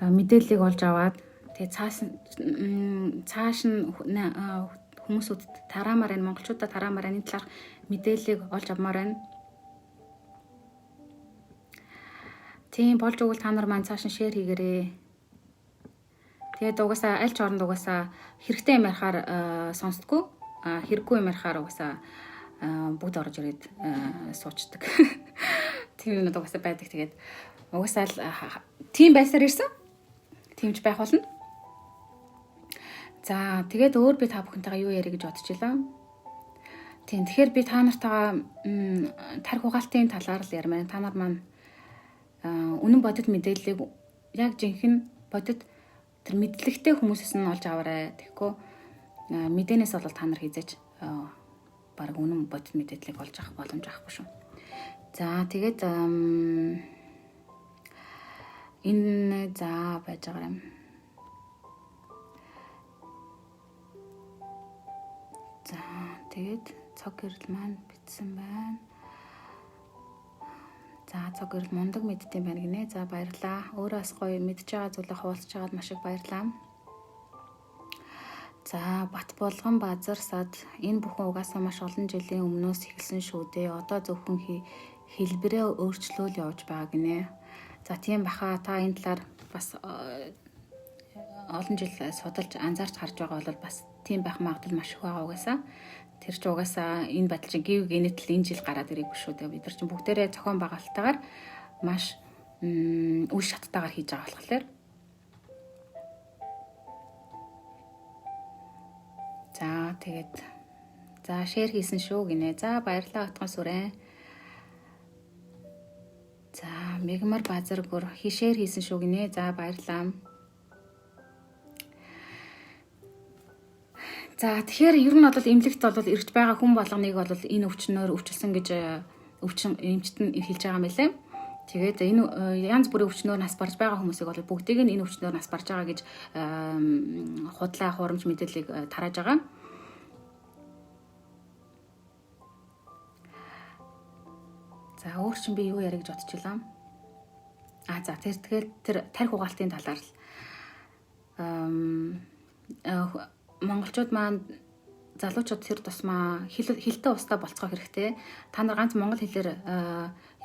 мэдээллийг олж аваад тэгээ цааш нь хүмүүсүүд тараамаар байна, монголчуудаа тараамаар байна, энэ талаар мэдээллийг олж авмаар байна. Тийм болж өгвөл та нар маань цааш нь шеэр хийгээрэй. Тэгээд угаасаа аль ч оронд угаасаа хэрэгтэй юм ярихаар сонсдгоо, хэрэггүй юм ярихаар угаасаа бүгд орж ирээд суучдаг. Тийм юмнууд угаасаа байдаг. Тэгээд угаасаа л тийм байсаар ирсэн. Тэмж байх болно. За тэгээд өөр би та бүхэнтэйгээ юу ярих гэж бодож илаа. Тийм тэгэхээр би та нартайгаа тарих угаалтын талаар л ярмаар. Та нар маань үнэн бодит мэдээллийг яг жинхэнэ бодит тэр мэдлэгтэй хүмүүсээс нь олж аваарай. Тэгэхгүй мэдээнээс бол та нар хизээж баг үнэн бодит мэдээллийг олж авах боломж авахгүй шүү. За тэгээд энэ за байж байгаа юм. За тэгээд цог гэрэл маань битсэн байна. За цог гэрэл мундаг мэддэм байна гинэ. За баярлаа. Өөрөө бас гоё мэдж байгаа зүйлээ хуваалцж байгаад маш их баярлаа. За Бат булган базар сад энэ бүхэн угаасаа маш олон жилийн өмнөөс эхэлсэн шүү дээ. Одоо зөвхөн хэлбэрээ өөрчлөөл явж байгаа гинэ. За тийм баха, та энэ талаар бас олон жил судалж анзаарч харж байгаа бол бас тийм байх магадлал маш их байгаа угаасаа. Тэр чинь угаасаа энэ байдал чинь гів генетл энэ жил гараад ирээгүй шүү дээ. Бид нар чинь бүгдээрээ зохион байгуулалтаагаар маш үе шаттайгаар хийж байгаа болохоор. За тэгээд за шеэр хийсэн шүү гинэ. За баярлалаа отгон сүрэн. За мегмар базар гүр шеэр хийсэн шүү гинэ. За баярлалаа. За тэгэхээр ер нь бол эмнэлэгт бол ирж байгаа хүн болгоныг бол энэ өвчнөөр өвчлсөн гэж өвчин эмчт нь хэлж байгаа юм байлээ. Тэгээд энэ янз бүрийн өвчнөөр нас барж байгаа хүмүүсийг бол бүгдийг нь энэ өвчнөөр нас барж байгаа гэж худлаа хурамч мэдээллийг тарааж байгаа. За өөр чинь би юу ярих гэж бодчихлаа. А за тэр тэгэл тэр тарих угаалтын талаар л монголчууд маань залуучууд тэр тусмаа хилтэй устдаа болцгоо хэрэгтэй. Та нар ганц монгол хэлээр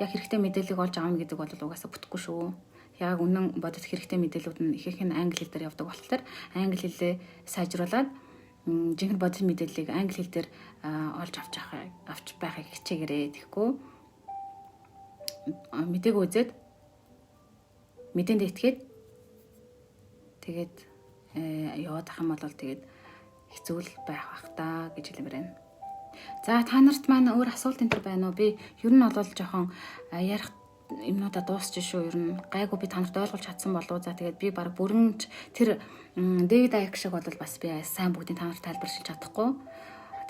яг хэрэгтэй мэдээллийг олж авна гэдэг бол угаасаа бүтэхгүй шүү. Яг үнэн бодит хэрэгтэй мэдээллүүд нь ихэнх нь англи хэл дээр явдаг болохоор англи хэлээ сайжруулад жинхэнэ бодит мэдээллийг англи хэл дээр олж авч байхыг хичээгээрэй. Тэгэхгүй мэдээг үзээд мэдээндээ итгээд тэгээд яваад ах юм бол тэгээд хэцүү л байх бах та гэж хэлмээр байна. За та нарт маань өөр асуулт энэ төр байна уу? Би ер нь бол жоохон ярих юмнуудаа дуусч шүү. Ер нь гайгүй би та нарт ойлгуулж чадсан болов. За тэгээд би баг бүрэн тэр Дэвид Айк шиг бол бас би сайн бүгдийг та нарт тайлбаршилж чадахгүй.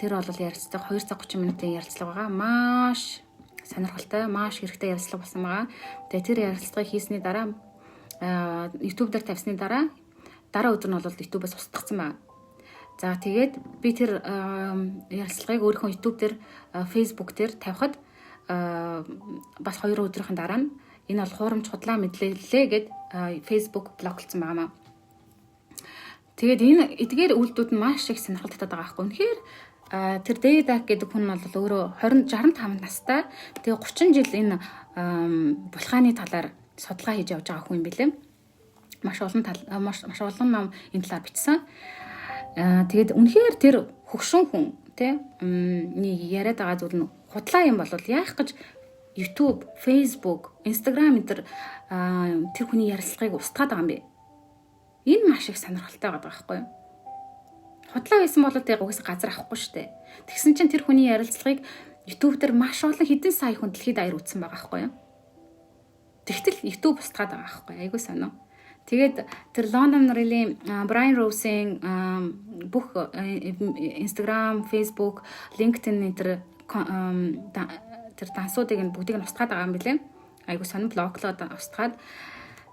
Тэр бол ярилцлага 2 цаг 30 минутын ярилцлага байгаа. Маш сонирхолтой, маш хэрэгтэй ярилцлага болсон байгаа. Тэгээд тэр ярилцлагыг хийсний дараа YouTube дээр тавьсны дараа өдөр нь бол YouTube-аас устгацсан байна. За тэгээд би тэр ярилцлагыг өөрийнхөө YouTube дээр, Facebook дээр тавихад бас 2 өдрийн дараа нь энэ бол хуурамч худлаа мэдлэлээ гэд Facebook блоклцсон байгаамаа. Тэгээд энэ эдгээр үйлдэлүүд нь маш их сонирхол татаад байгаа байхгүй. Үнэхээр тэр Дэвид Айк гэдэг хүн бол өөрөө 20 65 настай. Тэгээ 30 жил энэ булхааны талаар судалгаа хийж явж байгаа хүн юм билээ. Маш олон тал маш маш олон ном энэ талаар бичсэн. Тэгээд үнэхээр тэр хөгшин хүн тий нэг яриад байгаа зүйл нь худлаа юм бол яах гэж YouTube, Facebook, Instagram энэ тэр хүний ярилцлагыг устгаад байгаа юм бэ? Энэ маш их сонирхолтой байгаа байхгүй юу? Худлаа байсан бол тэг угсаа газар авахгүй шүү дээ. Тэгсэн чинь тэр хүний ярилцлагыг YouTube дээр маш олон хэдэн сая хүн дэлхийд даяар үзсэн байгаа байхгүй юу? Тэгтэл YouTube устгаад байгаа байхгүй юу? Айгуу сонио. Тэгээд тэр London Real-ийн Brian Rose-ийн бүх Instagram, Facebook, LinkedIn энэ тэр дансуудыг нь бүгдийг нь устгаад байгаа юм билээ. Айгуу сонин block лоод устгаад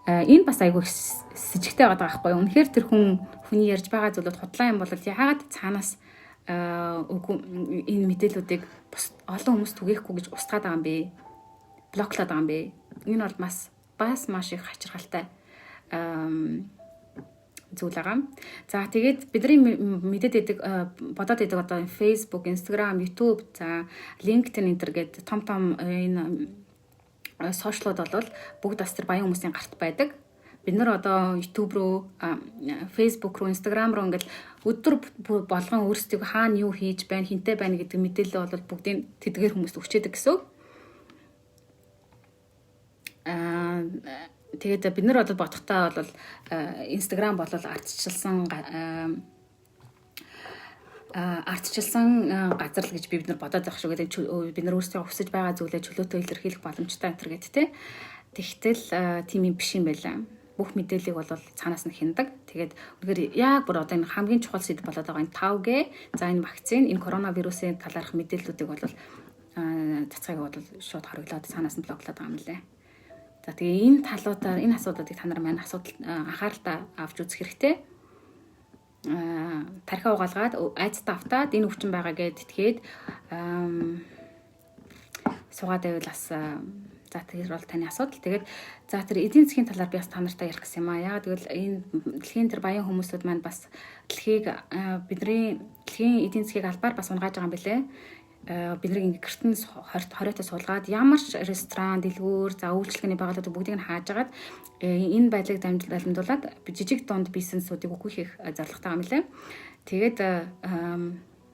энэ бас айгуу сэжигтэй байгаа байхгүй юу? Үнэхээр тэр хүний ярьж байгаа зүйлүүд худлаа юм бол яагаад цаанаас үгүй энэ мэдээллүүдийг бус олон хүмүүс түгээхгүй гэж устгаад байгаа юм бэ? Block лоод байгаа юм бэ? Энэ бол бас маш их хачирхалтай зүйл байгаа. За, тэгээд бидний мэдээд идэг, бодоод идэг одоо Facebook, Instagram, YouTube, за LinkedIn энэ төр гээд том том энэ social ууд бол бүгд бас тэр баян хүмүүсийн гарт байдаг. Бид нар одоо YouTube руу, Facebook руу, Instagram руу ингээл өдөр болгон өөрсдийгөө хаана юу хийж байна, хэнтэй байна гэдэг мэдээлэл бол бүгдийг тэдгээр хүмүүст өгчээдэг гэсэн үг. Тэгээд бид нар бол бодохдоо бол Instagram бол ардчилсан газар л гэж бид нар бодоод байх шүү гэдэг, бид нар өөрсдөө хүсэж байгаа зүйлээ чөлөөтэй илэрхийлэх боломжтой энэ гэдэг те. Тэгтэл тийм юм биш юм байлаа. Бүх мэдээллийг бол цаанаас нь хяндаг. Тэгээд үнэхээр яг бүр одоо энэ хамгийн чухал сэдэв болоод байгаа энэ 5G, за энэ вакцин, энэ коронавирусын талаарх мэдээллүүдийг бол цацгааг бол шууд хориглоод цаанаас нь block лоод байгаа юм лээ. За, тэгээ энэ талуудаар энэ асуудлуудыг та нар маань асуудал анхааралтай авч үзэх хэрэгтэй. Тархиа угаалгаад, айцтай автаад энэ өвчин байгаа гэд итгээд суугаад байвал бас за тэр бол таны асуудал. Тэгээд за тэр эдийн засгийн талаар би бас та нартай ярих гэсэн юм аа. Яагаад гэвэл энэ дэлхийн тэр баян хүмүүсүүд маань бас дэлхийг, бидний дэлхийн эдийн засгийг албаар бас унгааж байгаа юм билээ. Бид нарыг ингээ гэртэн хориотой суулгаад, ямар ч ресторан, дэлгүүр, за үйлчилгээний байгууллагууд бүгдийг нь хааж агаад энэ байдлыг дамжуулаад жижиг дунд бизнесүүдийг үгүй хийх зорилготой юм лээ. Тэгээд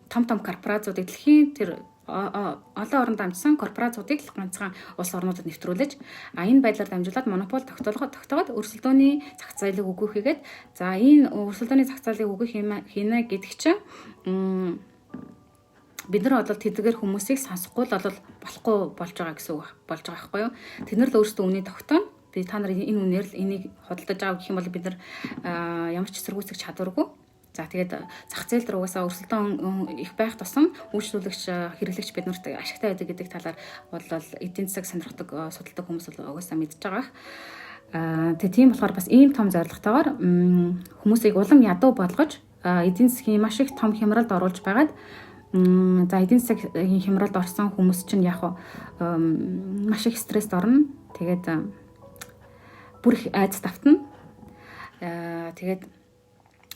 том том корпорациудыг, дэлхийн тэр олон оронд дамжсан корпорациудыг л ганцхан улс орнуудад нэвтрүүлж, а энэ байдлаар дамжуулаад монопол тогтоогоод өрсөлдөөний зах зээлийг үгүй хийгээд, за энэ өрсөлдөөний зах зээлийг үгүй хийнэ гэдэг чинь бид нар бол тэдгээр хүмүүсийг сонсохгүй л бол болохгүй болж байгаа гэсэн үг болж байгаа байхгүй юу? Тэд нар л өөрсдөө үнэ тогтооно. Би та нар энэ үнээр л энийг худалдаж аав гэх юм бол бид нар ямар ч эсэргүүцэх чадваргүй. За, тэгээд зах зээл дээр угаасаа өрсөлдөөн их байх тусам үйлчлүүлэгч, хэрэглэгч бид нарт ашигтай байдаг гэдэг талаар бол эдийн засаг сонирхдаг, судалдаг хүмүүс бол угаасаа мэдж байгаа. Тэгээ тийм болохоор бас ийм том зорилготойгоор хүмүүсийг улам ядуу болгож, эдийн засгийн маш их том хямралд оруулж байгаад, за эдийн засгийн хямралд орсон хүмүүс чинь яг маш их стресст орно. Тэгээд бүр их айдас автна. Тэгээд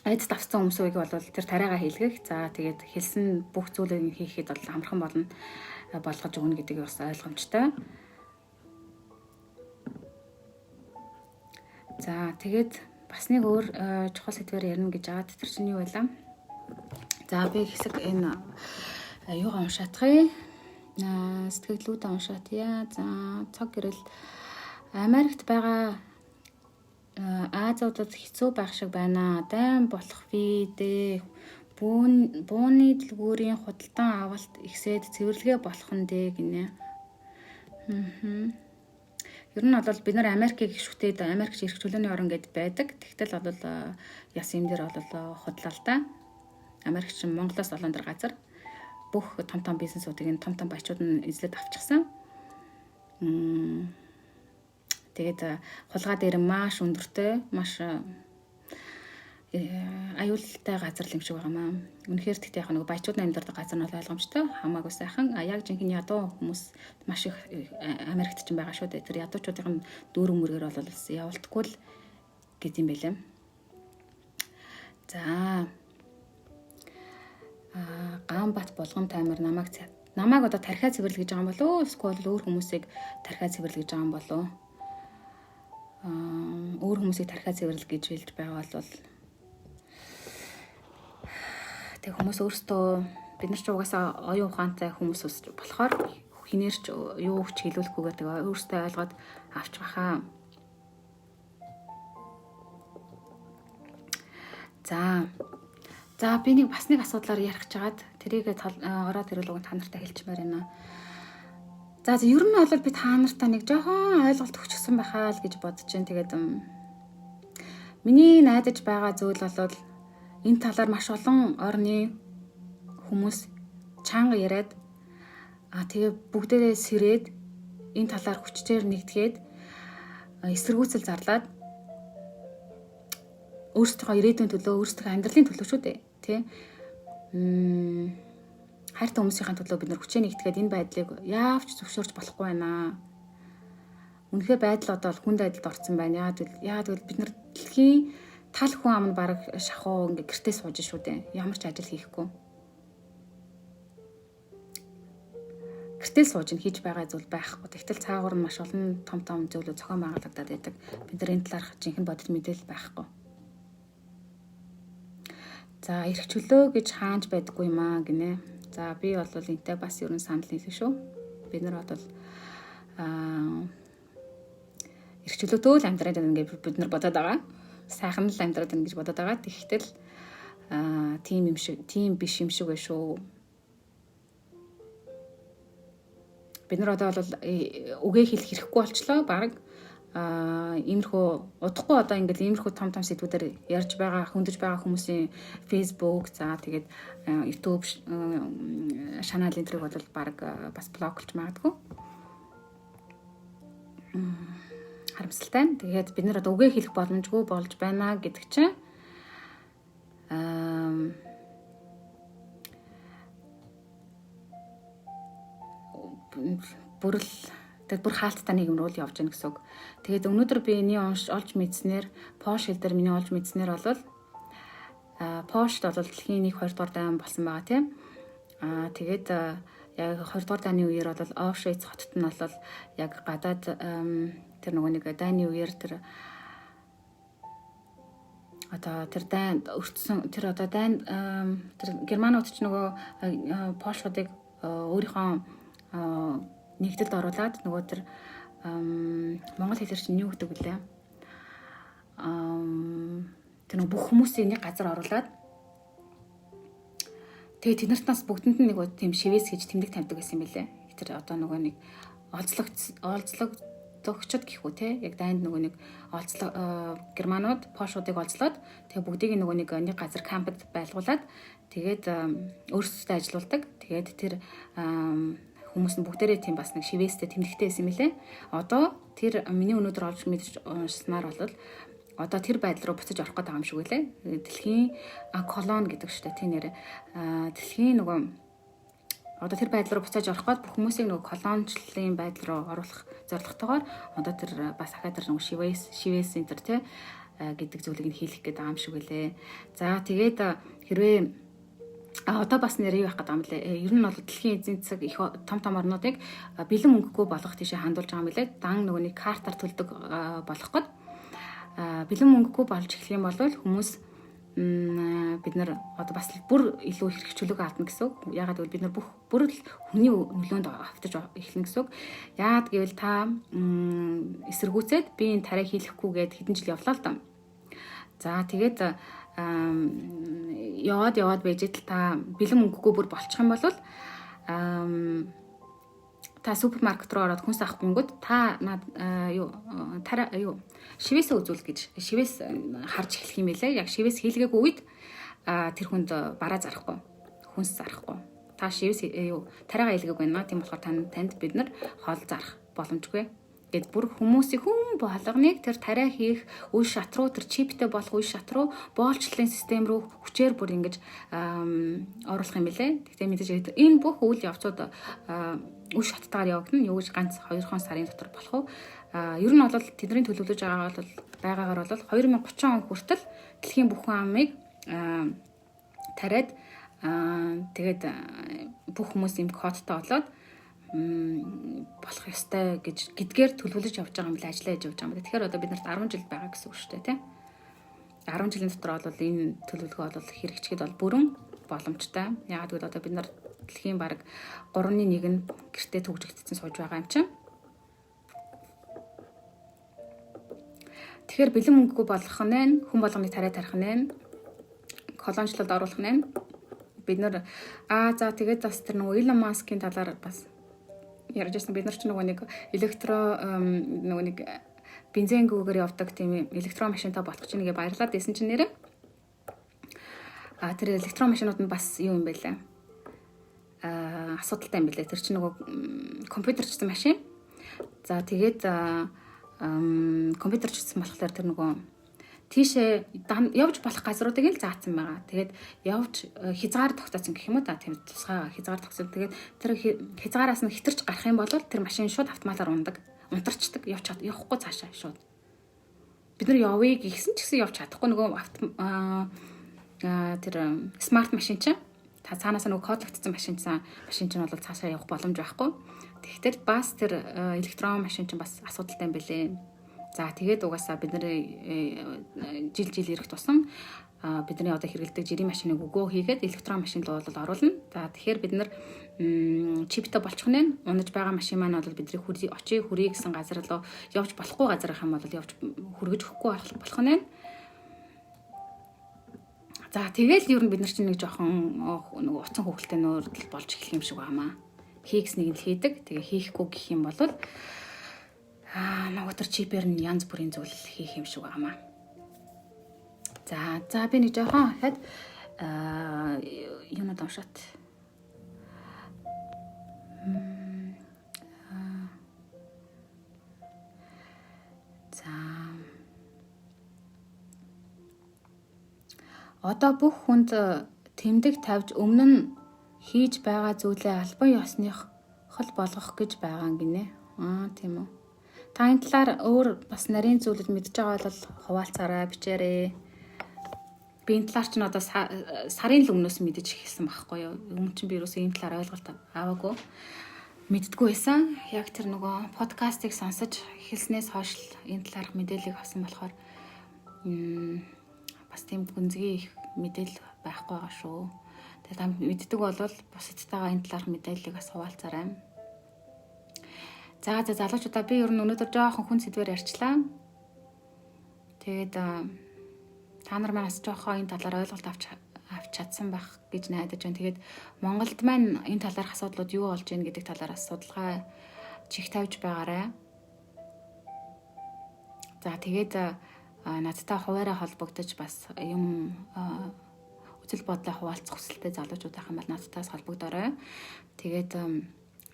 айдас авсан хүмүүсийг бол тэр тариагаа хийлгэх. За, тэгээд хэлсэн бүх зүйлийг хийхэд бол амархан болно, болгож өгнө гэдгийг бас ойлгомжтой. За, тэгээд бас нэг өөр чухал сэдвээр ярина гэж байгаа. Тэр чинь юу байлаа? За, би хэсэг энэ юугаа уншаатах. Сэтгэлдлүүдээ уншаатъя. За, цог гэрэл Америкт байгаа Азиудад хэцүү байх шиг байна. Дайн болох ви дээ. Бууны дэлгүүрийн худалдан авалт ихсээд цэвэрлэгээ болох нь дээ гинэ. Аа. Ер нь бол бид нар Америкийг шүтээд, Америк эрх чөлөөний орон гэд байдаг. Тэгтэл бол яс юм дээр бол худлаа л да. Америк чинь Монголоос олон дэр газар, бүх том том бизнесүүдийг нь том том баячууд нь эзлээд авчихсан. Тэгээд хулгай дээр маш өндөртэй, маш аюултай газар юм шиг байгаа маа. Үнэхээр тэгтээ яг нэг баячуудын амьдардаг газар нь бол ойлгомжтой, хамаагүй сайхан. А яг жинхэнэ ядуу хүмүүс маш их Америкт ч байгаа шүү дээ. Тэр ядуучуудын дүүрэн мөргөр бол явуулдаггүй л гэдэм байлээ. За. Гаанбат булган таймар намайг одоо тархиа цэвэрлэж гэж байгаа юм болов уу? Эсвэл өөр хүмүүсийг тархиа цэвэрлэж гэж байгаа юм болов уу? Өөр хүмүүсийг тархиа цэвэрлэж гэж хэлж байгаа бол тэг хүмүүс өөрсдөө бид нар ч угаасаа оюун ухаантай хүмүүс ус болохоор хинээр ч юу ч хэлүүлэхгүйгээр тэг өөрсдөө ойлгоод авч баха. За. За би нэг бас нэг асуудлаар ярих гэж хагаад тэрийг ороод ирвэл уг та нартай хэлчмээр байна. За ер нь бол би та нартай нэг жоохон ойлголт өгчихсөн байхаа л гэж бодож байна. Тэгээд миний найдаж байгаа зүйл бол энэ талаар маш олон орны хүмүүс чанга яриад тэгээ бүгдээрээ сэрээд энэ талаар хүчээр нэгтгээд эсэргүүцэл зарлаад өөрсдийнхөө ирээдүйн төлөө, өөрсдийнхөө амьдралын төлөө шүү дээ, тий. Хайртай хүмүүсийн төлөө бид нар хүчээ нэгтгээд энэ байдлыг яавч зөвшөөрч болохгүй байна. Үнэхээр байдал одоо бол хүнд байдалд орсон байна. Яагаад гэвэл бид нар дэлхийн тал хүн ам нь бараг шахуу ингээ гэртээ сууж шүү дээ. Ямар ч ажил хийхгүй. Гэртээ сууж ин хийж байгаа зүйл байхгүй. Тэгтэл цаагуур нь маш олон том том зүйлүүд зохион байгуулагдаад байдаг. Бид нар энэ талаарх жинхэнэ бодит мэдээлэл байхгүй. За эрх чөлөө гэж хаанч байдаггүй юм аа гинэ. За би бол энтэй бас ер нь санал нийлэх шүү. Бид нар бол эрх чөлөөтэй л амьдраад байна гэж бид нар бодоод байгаа. Сайхан л амьдраад байна гэж бодоод байгаа. Тэгэхдээ л тийм юм шиг, тийм биш юм шиг байна шүү. Бид нар одоо бол үгээ хэлэх хэрэггүй болчлоо. Бараг иймэрхүү удахгүй одоо ингээл иймэрхүү том том сэдвүүдээр ярьж байгаа, хөндөж байгаа хүмүүсийн Facebook, за тэгээд YouTube шанаал энэ тэрийг бол бараг бас блоклж магадгүй. Харамсалтай. Тэгээд бид нар одоо үгээ хэлэх боломжгүй болж байна гэдэг чинь бүрэл тэгээд бүр хаалттай нийгэм рүү л явж гэнэ гэсэн үг. Тэгээд өнөөдөр би эний олж мэдснээр Пош хэл дээр миний олж мэдснээр бол Пошт бол дэлхийн 1 2 дугаар дайн болсон байгаа тийм. Тэгээд яг 2 дугаар дайны үеэр бол Аушвиц хотод нь бол яг гадаад тэр нөгөө нэг дайны үеэр тэр одоо тэр дайн өртсөн тэр одоо дайн тэр германууд ч нөгөө Польшуудыг өөрийнхөө нэгдэлд оруулаад нөгөө тэр монгол хэлээр чинь юу гэдэг вүлээ? Тэр нөгөө бүх хүмүүсийг нэг газар оруулаад тэгээ тэд нартаас бүгдэнд нь нэг тийм шивээс хийж тэмдэг тавьдаг байсан юм билээ. Тэр одоо нөгөө нэг олзлогдогчд гэх үү те яг дайнд нөгөө нэг олзлог германууд польшуудыг олзлоод тэгээ бүгдийг нөгөө нэг газар кампд байлгуулад тэгээд өөрсдөө ажилуулдаг. Тэгээд тэр хүмүүс нь бүгдээрээ тийм бас нэг шивээстэй тэмдэгтэй байсан юм билээ. Одоо тэр миний өнөөдөр олж мэдж уншсанаар бол одоо тэр байдал руу буцаж орох гээд байгаа юм шиг үлээ. Дэлхийн колон гэдэг шүү дээ. Тийм нэрээ. Дэлхийн нөгөө одоо тэр байдал руу буцааж орох гээд бүх хүмүүсийг нөгөө колончлалын байдал руу оруулах зорилготойгоор одоо тэр бас ахаа тэр нөгөө шивээс энэ тэр тий гэдэг зүйлийг нь хийлгэх гээд байгаа юм шиг үлээ. За тэгээд хэрвээ одоо бас нэр юу байх гэдэг юм бэлээ. Ер нь бол дэлхийн эзэн засаг их том том орнуудыг бэлэн мөнгөгүй болгох тийшээ хандуулж байгаа юм билээ. Дан нөгөө нэг картаар төлдөг болох гээд бэлэн мөнгөгүй болж эхлэх юм бол хүмүүс бид нар одоо бас бүр илүү их чөлөөгөө алдна гэсэн үг. Яагаад гэвэл бид нар бүх бүр л хүний нөлөөнд автаж эхэлнэ гэсэн үг. Яагаад гэвэл та эсэргүүцээд би энэ тариа хийлэхгүй гээд хэдэн жил явлаа л даа. За тэгээд яваад байж итл та бэлэн мөнгөгүй бүр болчих юм бол та супермаркет руу ороод хүнс авах гингүүд та над юу тараа юу шивээсээ үзүүл гэж шивээс харж эхлэх юм байлээ. Яг шивээс хийлгээгүй үед тэр хүнд бараа зарахгүй, хүнс зарахгүй. Та шивээс юу тараагаа хийлгээгүй байна. Тийм болохоор танд бид нар хоол зарах боломжгүй. Гэт бүр хүмүүсийн хүн болгоныг тэр тариа хийх үе шат руу тэр чиптэй болох үе шат руу боолчлолын систем рүү хүчээр бүр ингэж оруулах юм билээ. Гэхдээ мэдээж энэ бүх үйл явцууд үе шаттайгаар явагдана. Юу гэж ганц 2 сарын дотор болох уу? Ер нь бол тэдний төлөвлөж байгаа бол байгаагаар бол 2030 он хүртэл дэлхийн бүх хүн амыг тариад тэгээд бүх хүмүүс юм кодтой болоод болох ёстой гэж гэдгээр төлөвлөж явж байгаа юм билээ, ажиллаа хийж явж байгаа юм билээ. Тэгэхээр одоо бид нарт 10 жил байгаа гэсэн үг шүү дээ, тийм. 10 жилийн дотор бол энэ төлөвлөгөө бол хэрэгжихэд бол бүрэн боломжтой. Яагаад гэвэл одоо бид нар дэлхийн бараг 3-ны 1 нь гэртээ түгжигдсэн сууж байгаа юм чинь. Тэгэхээр бэлэн мөнгөгүй болгох нь, хүн болгоныг тариа тарих нь, колоничлалд оруулах нь бид нар за тэгээд бас тэр нөгөө Elon Musk-ийн талаар бас ярьж байсан. Бид нар ч нөгөө нэг электро нөгөө нэг бензингүүгээр явдаг тийм электрон машинтай болох чинь нэгэ баярлаад байсан чинь нэрээ. Тэр электрон машинууд нь бас юу юм бэ лээ? Асуудалтай юм билээ. Тэр чинь нөгөө компьютерчсэн машин. За тэгээд компьютерчсэн болохоор тэр нөгөө тийшээ явж болох газруудыг л заасан байгаа. Тэгээд явж хязгаар тогтоосон гэх юм уу та, тийм тусгай хязгаар тогтсон. Тэгээд тэр хязгаараас нь хэтэрч гарах юм бол тэр машин шууд автоматар ундаг. Унтарчдаг. Явж чад явахгүй цаашаа шууд. Бид нар явъя гэсэн ч гэсэн явж чадахгүй нөгөө тэр смарт машин чинь та цаанаас нөгөө кодлогдсон машин чинь бол цаашаа явах боломж байхгүй. Тэгэхдээ бас тэр электрон машин чинь бас асуудалтай юм билээ. За тэгээд угаасаа бид нэр жил жил ирэх тусам бидний одоо хэрэглэдэг жирийн машиныг өгөө хийгээд электрон машин руу бол оруулна. За тэгэхээр бид нар чиптэй болчих нэ. Унаж байгаа машин маань бол бидний очие хүрье гэсэн газар руу явж болохгүй газар ах юм бол явж хүргэж өгөхгүй болох нэ. За тэгэл ер нь бид нар чинь нэг жоохон нөгөө уцан хөвгөлтэй нөөрдөл болж эхлэх юм шиг байна. Хийгснийг нь хийдэг. Тэгээ хийхгүй гэх юм бол нөгөө тэр чипээр нь янз бүрийн зүйл хийх юм шиг байна. За би нэг жоохон ахад юунод уншаад. За одоо бүх хүнд тэмдэг тавьж өмнө нь хийж байгаа зүйлээ албан ёсных хол болгох гэж байгаа гинэ. Тийм үү. Та энэ талаар өөр бас нарийн зүйлүүд мэдж байгаа бол хуваалцаарай, бичээрэй. Би энэ талаар чинь одоо сарын л өмнөөс мэдэж эхэлсэн байхгүй юу? Өмнө чинь би ерөөсөө энэ талаар ойлголт аваагүй. Мэддэггүй байсан. Яг тэр нөгөө подкастыг сонсож эхэлснээс хойш энэ талаарх мэдээллийг авсан болохоор бас тийм гүнзгий их мэдээлэл байхгүй байгаа шүү. Тэгээ та мэддэг бол бусадтайгаа энэ талаарх мэдээллийг бас хуваалцаарай. За залуучуудаа би ер нь өнөөдөр жоохон хүн сэдвээр ярьчлаа. Тэгээд та нар маань бас жоохон энэ талаар ойлголт авч чадсан байх гэж найдаж байна. Тэгээд Монголд маань энэ талаарх асуудлууд юу болж байна гэдэг талаар бас судалгаа чих тавьж байгаарай. За тэгээд надтай хуваараа холбогдож бас юм үзэл бодлоо хуваалцах хүсэлтэй залуучууд байх юм бол надтаас холбогдоорой. Тэгээд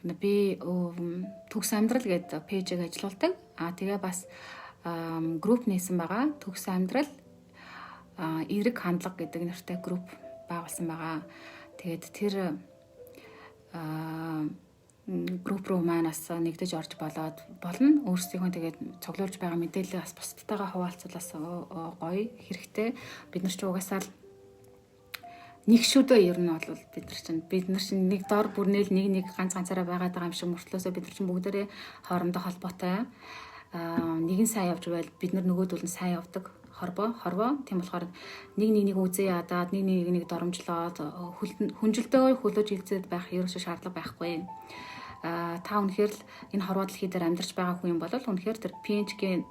би төгс амьдрал гэдэг пэйжийг ажилуулдаг. Тэгээ бас групп нээсэн байгаа. Төгс амьдрал эерэг хандлага гэдэг нэртэй групп байгуулсан байгаа. Тэгээд тэр групп руу маань бас нэгдэж орж болоод болно. Өөрсдийнхөө тэгээд цуглуулж байгаа мэдээлэл бас бусдтайгаа хуваалцвал бас гоё хэрэгтэй. Бид нар ч угаасаа л нэг шүдэ ер нь бол бид нар чинь нэг дор бүрнээл нэг ганц ганцаараа байгаад байгаа юм шиг мөртлөөсөө бид нар чинь бүгдээрээ хоорондоо холбоотой. Нэгэн сайн явж байвал бид нар нөгөөдөл нь сайн явдаг. Хорвоо. Тийм болохоор нэг нэг үзээ ядаад нэг нэг доромжлоод хүнжилтөө хөлөөж хилцээд байх ерөөсөө шаардлага байхгүй. Та үнэхээр л энэ хорвоо дэлхий дээр амьдарч байгаа хүн юм бол үнэхээр тэр PNG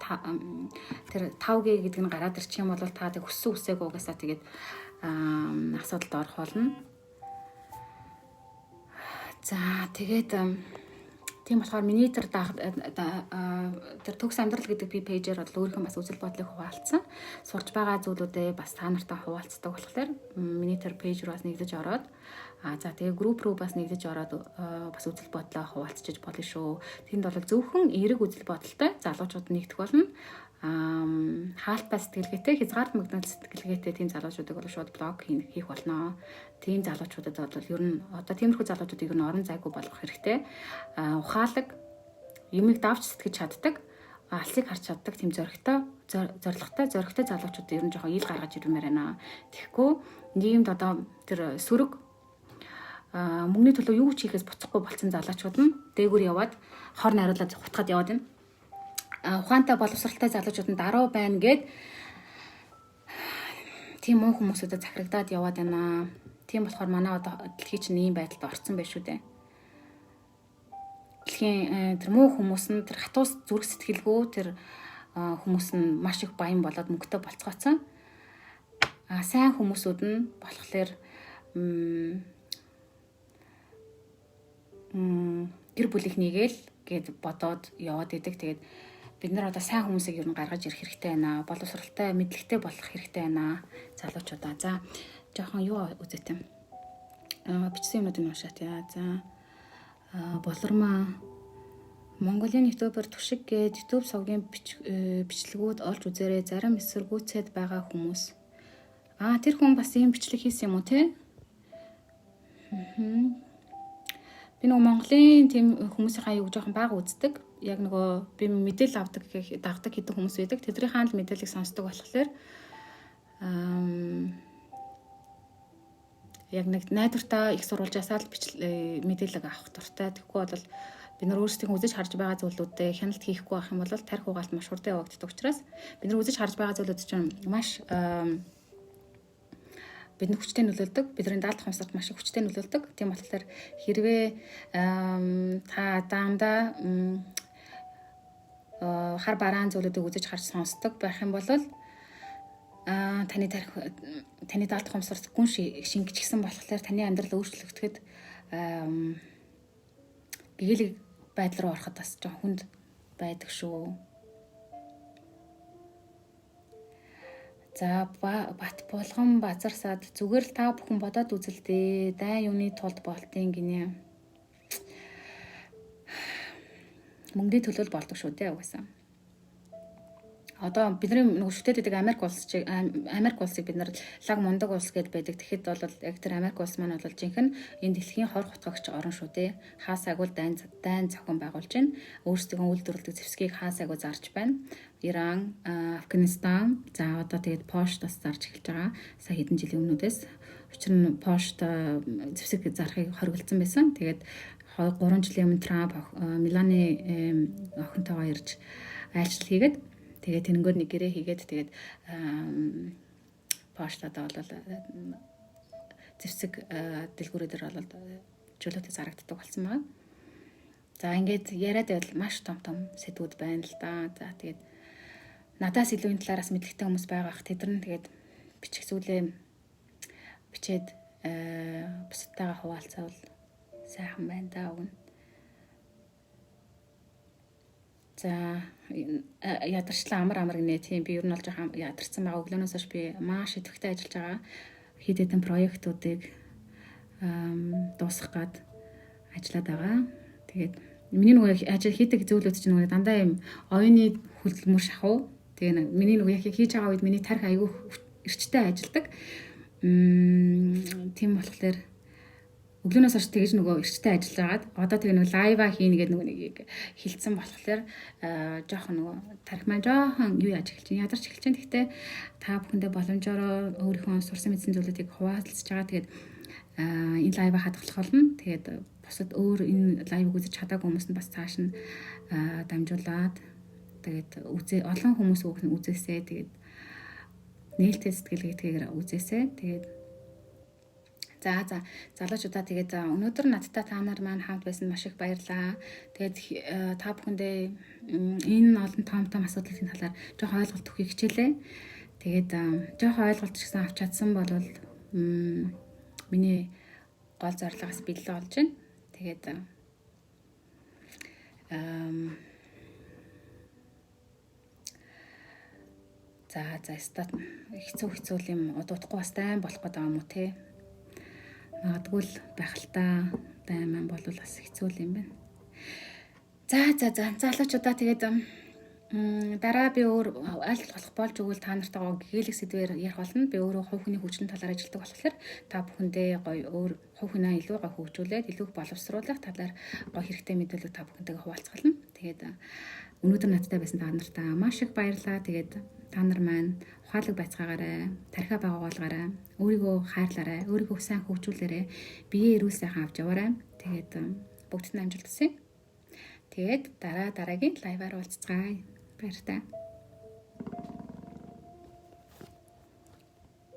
тэр 5G гэдэг нь гараад ирчих юм бол та тэг хүссэн үсээг угаасаа тэгээд асуудалд орох болно. За тэгээд тийм болохоор миний тэр тэр төгс амьдрал гэдэг би пэйжээр бол өөрийнхөө бас үзэл бодлыг хуваалцсан. Сурж байгаа зүйлүүдээ бас та нартай хуваалцдаг болохоор миний тэр пэйж рүү бас нэгдэж ороод за тэгээ групп рүү бас нэгдэж ороод бас үзэл бодлоо хуваалцчих болно шүү. Тэнд бол зөвхөн эерэг үзэл бодолтой залуучууд нэгдэх болно. Хаалттай сэтгэлгээтэй, хязгаарлалт мэгнэл сэтгэлгээтэй тийм залуучуудыг бол шууд блог хийх болно. Тийм залуучуудад бол ер нь одоо тиймэрхүү залуучуудыг ер нь орон зайгүй болгох хэрэгтэй. Ухаалаг, юмыг давж сэтгэж чаддаг, алсыг харж чаддаг тийм зоригтой Зоригтой, зоригтой залуучууд ер нь жоохон ил гаргаж ирмээр байна. Тэгэхгүй нийгэмд одоо тэр сөрөг мөнгөний төлөө юу ч хийхээс буцахгүй болсон залуучууд нь дээгүүр яваад хор найруулаад хутгаад яваад байна. Ухаантай боловсралтай залуучууд нь даруй байна гэд тийм муу хүмүүсүүдэд захирагдаад яваад байна. Тийм болохоор манай одоо дэлхий чинь ийм байдалд орцсон байх шүү дээ. Дэлхийн тэр муу хүмүүс нь тэр хатуус зүрх сэтгэлгүй тэр хүмүүс нь маш их баян болоод мөнгөтэй болцгооцсон. А сайн хүмүүсүүд нь болохоор гэр бүлийг нэгээл гэд бодоод яваад идэг. Тэгээд бид нар одоо сайн хүмүүсийг ер нь гаргаж ирэх хэрэгтэй байна. Боловсралтай, мэдлэгтэй болох хэрэгтэй байна. Залуучуудаа. За, жоохон юу үзээтэй. Бичсэн юмнуудыг уншаад яа. За, болормаа Монголын ютубер Түшиг гээд YouTube сувгийн бичлэгүүд олж үзээрэй. Зарим эсэргүүцээд байгаа хүмүүс. Аа, тэр хүн бас ийм бичлэг хийсэн юм уу те? Би нөгөө Монголын тийм хүмүүсийнхаа юг жоохон бага үздэг. Яг нөгөө би мэдээлэл авдаг гэх дагдаг гэдэг хүмүүс байдаг. Тэднийхээ л мэдээллийг сонсдог болохоор яг нэг найдвартай их сурвалжаасаа л мэдээлэл авах дуртай. Тэгэхгүй бол бид нар өөрсдийн үзэж харж байгаа зүйлүүдэд хяналт хийхгүй байх юм бол тарих угаалт маш хурдан явагддаг учраас бид нар үзэж харж байгаа зүйлүүд чинь маш бидний хүчтэй нөлөөлдөг. Бидний даалт ухамсарт маш их хүчтэй нөлөөлдөг. Тийм болохоор хэрвээ та даамдаа хар бараан зүйлүүдийг үзэж харж сонсдог байх юм бол таны тарих таны даалт ухамсарт гүн шингэжсэн болохоор таны амьдрал өөрчлөгдөхэд гэгээлэг байдал руу ороход бас жоохон хүнд байдаг шүү. За, бат булган базар сад зүгээр л та бүхэн бодоод үзэлдээ. Дайн юуны тулд болтын гинэ. Мөнгөний төлөө л болдог шүү дээ угаасаа. Одоо бидний нөгөө шүтээд байдаг Америк улс чиг Америк улсыг бид нар лаг мундаг улс гэд байдаг. Тэгэхэд бол яг тэр Америк улс маань бол жинхэнэ энэ дэлхийн хор хутгагч орон шүү дээ. Хаасаагүй дайн дайн зохион байгуулж байна. Өөрсдийнхөө үйлдвэрлэдэг зэвсгийг хаасаагүй зарж байна. Иран, Афганистан, за одоо тэгээд Польш бас зарж эхэлж байгаа. Сая хэдэн жилийн өмнөөдөөс. Учир нь Польшд зэвсэг зарахыг хориглосон байсан. Тэгээд 3 жилийн өмнө Трамп Миланы охинтойгоо ирж айлчлал хийгээд тэгээд тэрнгөр нэг гэрээ хийгээд тэгээд Польшд одоо бол зэвсэг дэлгүүрүүдээр бол чөлөөтэй зарагддаг болсон байна. За, ингээд яриад байвал маш том том сэдвүүд байна л да. За, тэгээд надаас илүү энэ талаараас мэдлэгтэй хүмүүс байгаа ах. Тэд нар тэгээд бичих зүйлээ бичээд бусадтайгаа хуваалцавал сайхан байна да өгнө. За, ядарчлаа амар амар гинэ. Тийм, би ер нь бол жоохон ядарсан байгаа. Өглөөнөөс хойш би маш идэвхтэй ажиллаж байгаа. Хэд хэдэн проектуудыг дуусгах гад ажиллаад байгаа. Тэгээд миний нөгөө ажил хийдэг зүйлүүд чинь нөгөө дандаа юм оюуны хөдөлмөр шахуу. Тэгээ миний нөгөө яг хийж байгаа үед миний тарих айгүй эрчтэй ажилладаг. Тийм болохоор өглөөнөөс хойш тэгэж нөгөө эрчтэй ажиллаж байгаад одоо тэгээ нөгөө лайва хийнэ гэдэг нөгөө нэг хилцсэн болохоор жоохон нөгөө тарих маань жоохон юу яаж эхэлж байна, ядарч эхэлж байна. Гэхдээ та бүхэндээ боломжоор өөрийнхөө сурсан мэдсэн зүйлүүдийг хуваалцаж байгаа. Тэгээд энэ лайва хадгалах болно. Тэгээд бусад өөр энэ лайвыг үзэж чадаагүй хүмүүс нь бас цааш нь дамжуулаад тэгээд үзээ олон хүмүүс өөх нь үзээсэй. Тэгээд нээлттэй сэтгэлгээтэйгээр үзээсэй. Тэгээд за залуучуудаа тэгээд өнөөдөр надтай та нар маань хамт байсан маш их баярлалаа. Тэгээд та бүхэндээ энэ олон том том асуудлын талаар жоохон ойлголт өгөхийг хичээлээ. Тэгээд жоохон ойлголт ч гэсэн авч чадсан бол миний гол зорилгоос бэлэн болж байна. Тэгээд за стат хэцүү юм удахгүй бас дайн болох гэдэг юм уу те. Магадгүй л байх л та дайн маань бол бас хэцүү юм байна. За залуучуудаа тэгээд Дараа би өөр аль болох болж өгвөл та нартайгаа гэгээлэг сэдвээр ярих болно. Би өөрөө хувь хүний хөгжлийн талаар ажилладаг болохоор та бүхэндээ гоё өөр хувь хүнээ илүү гоё хөгжүүлээд, илүү их боловсруулах талаар гоё хэрэгтэй мэдээлэл та бүхэнтэйгээ хуваалцах болно. Тэгээд өнөөдөр надтай байсан та нартаа маш их баярлалаа. Тэгээд та нар маань ухаалаг байцгаагаарай, тархиа байгуулгаарай, өөрийгөө хайрлаарай, өөрийгөө сайн хөгжүүлээрэй, биеэ эрүүл сайхан авч яваарай. Тэгээд бүгдд нь амжилт хүсье. Тэгээд дараа дараагийн live аар уулзцгаая. Баяртай.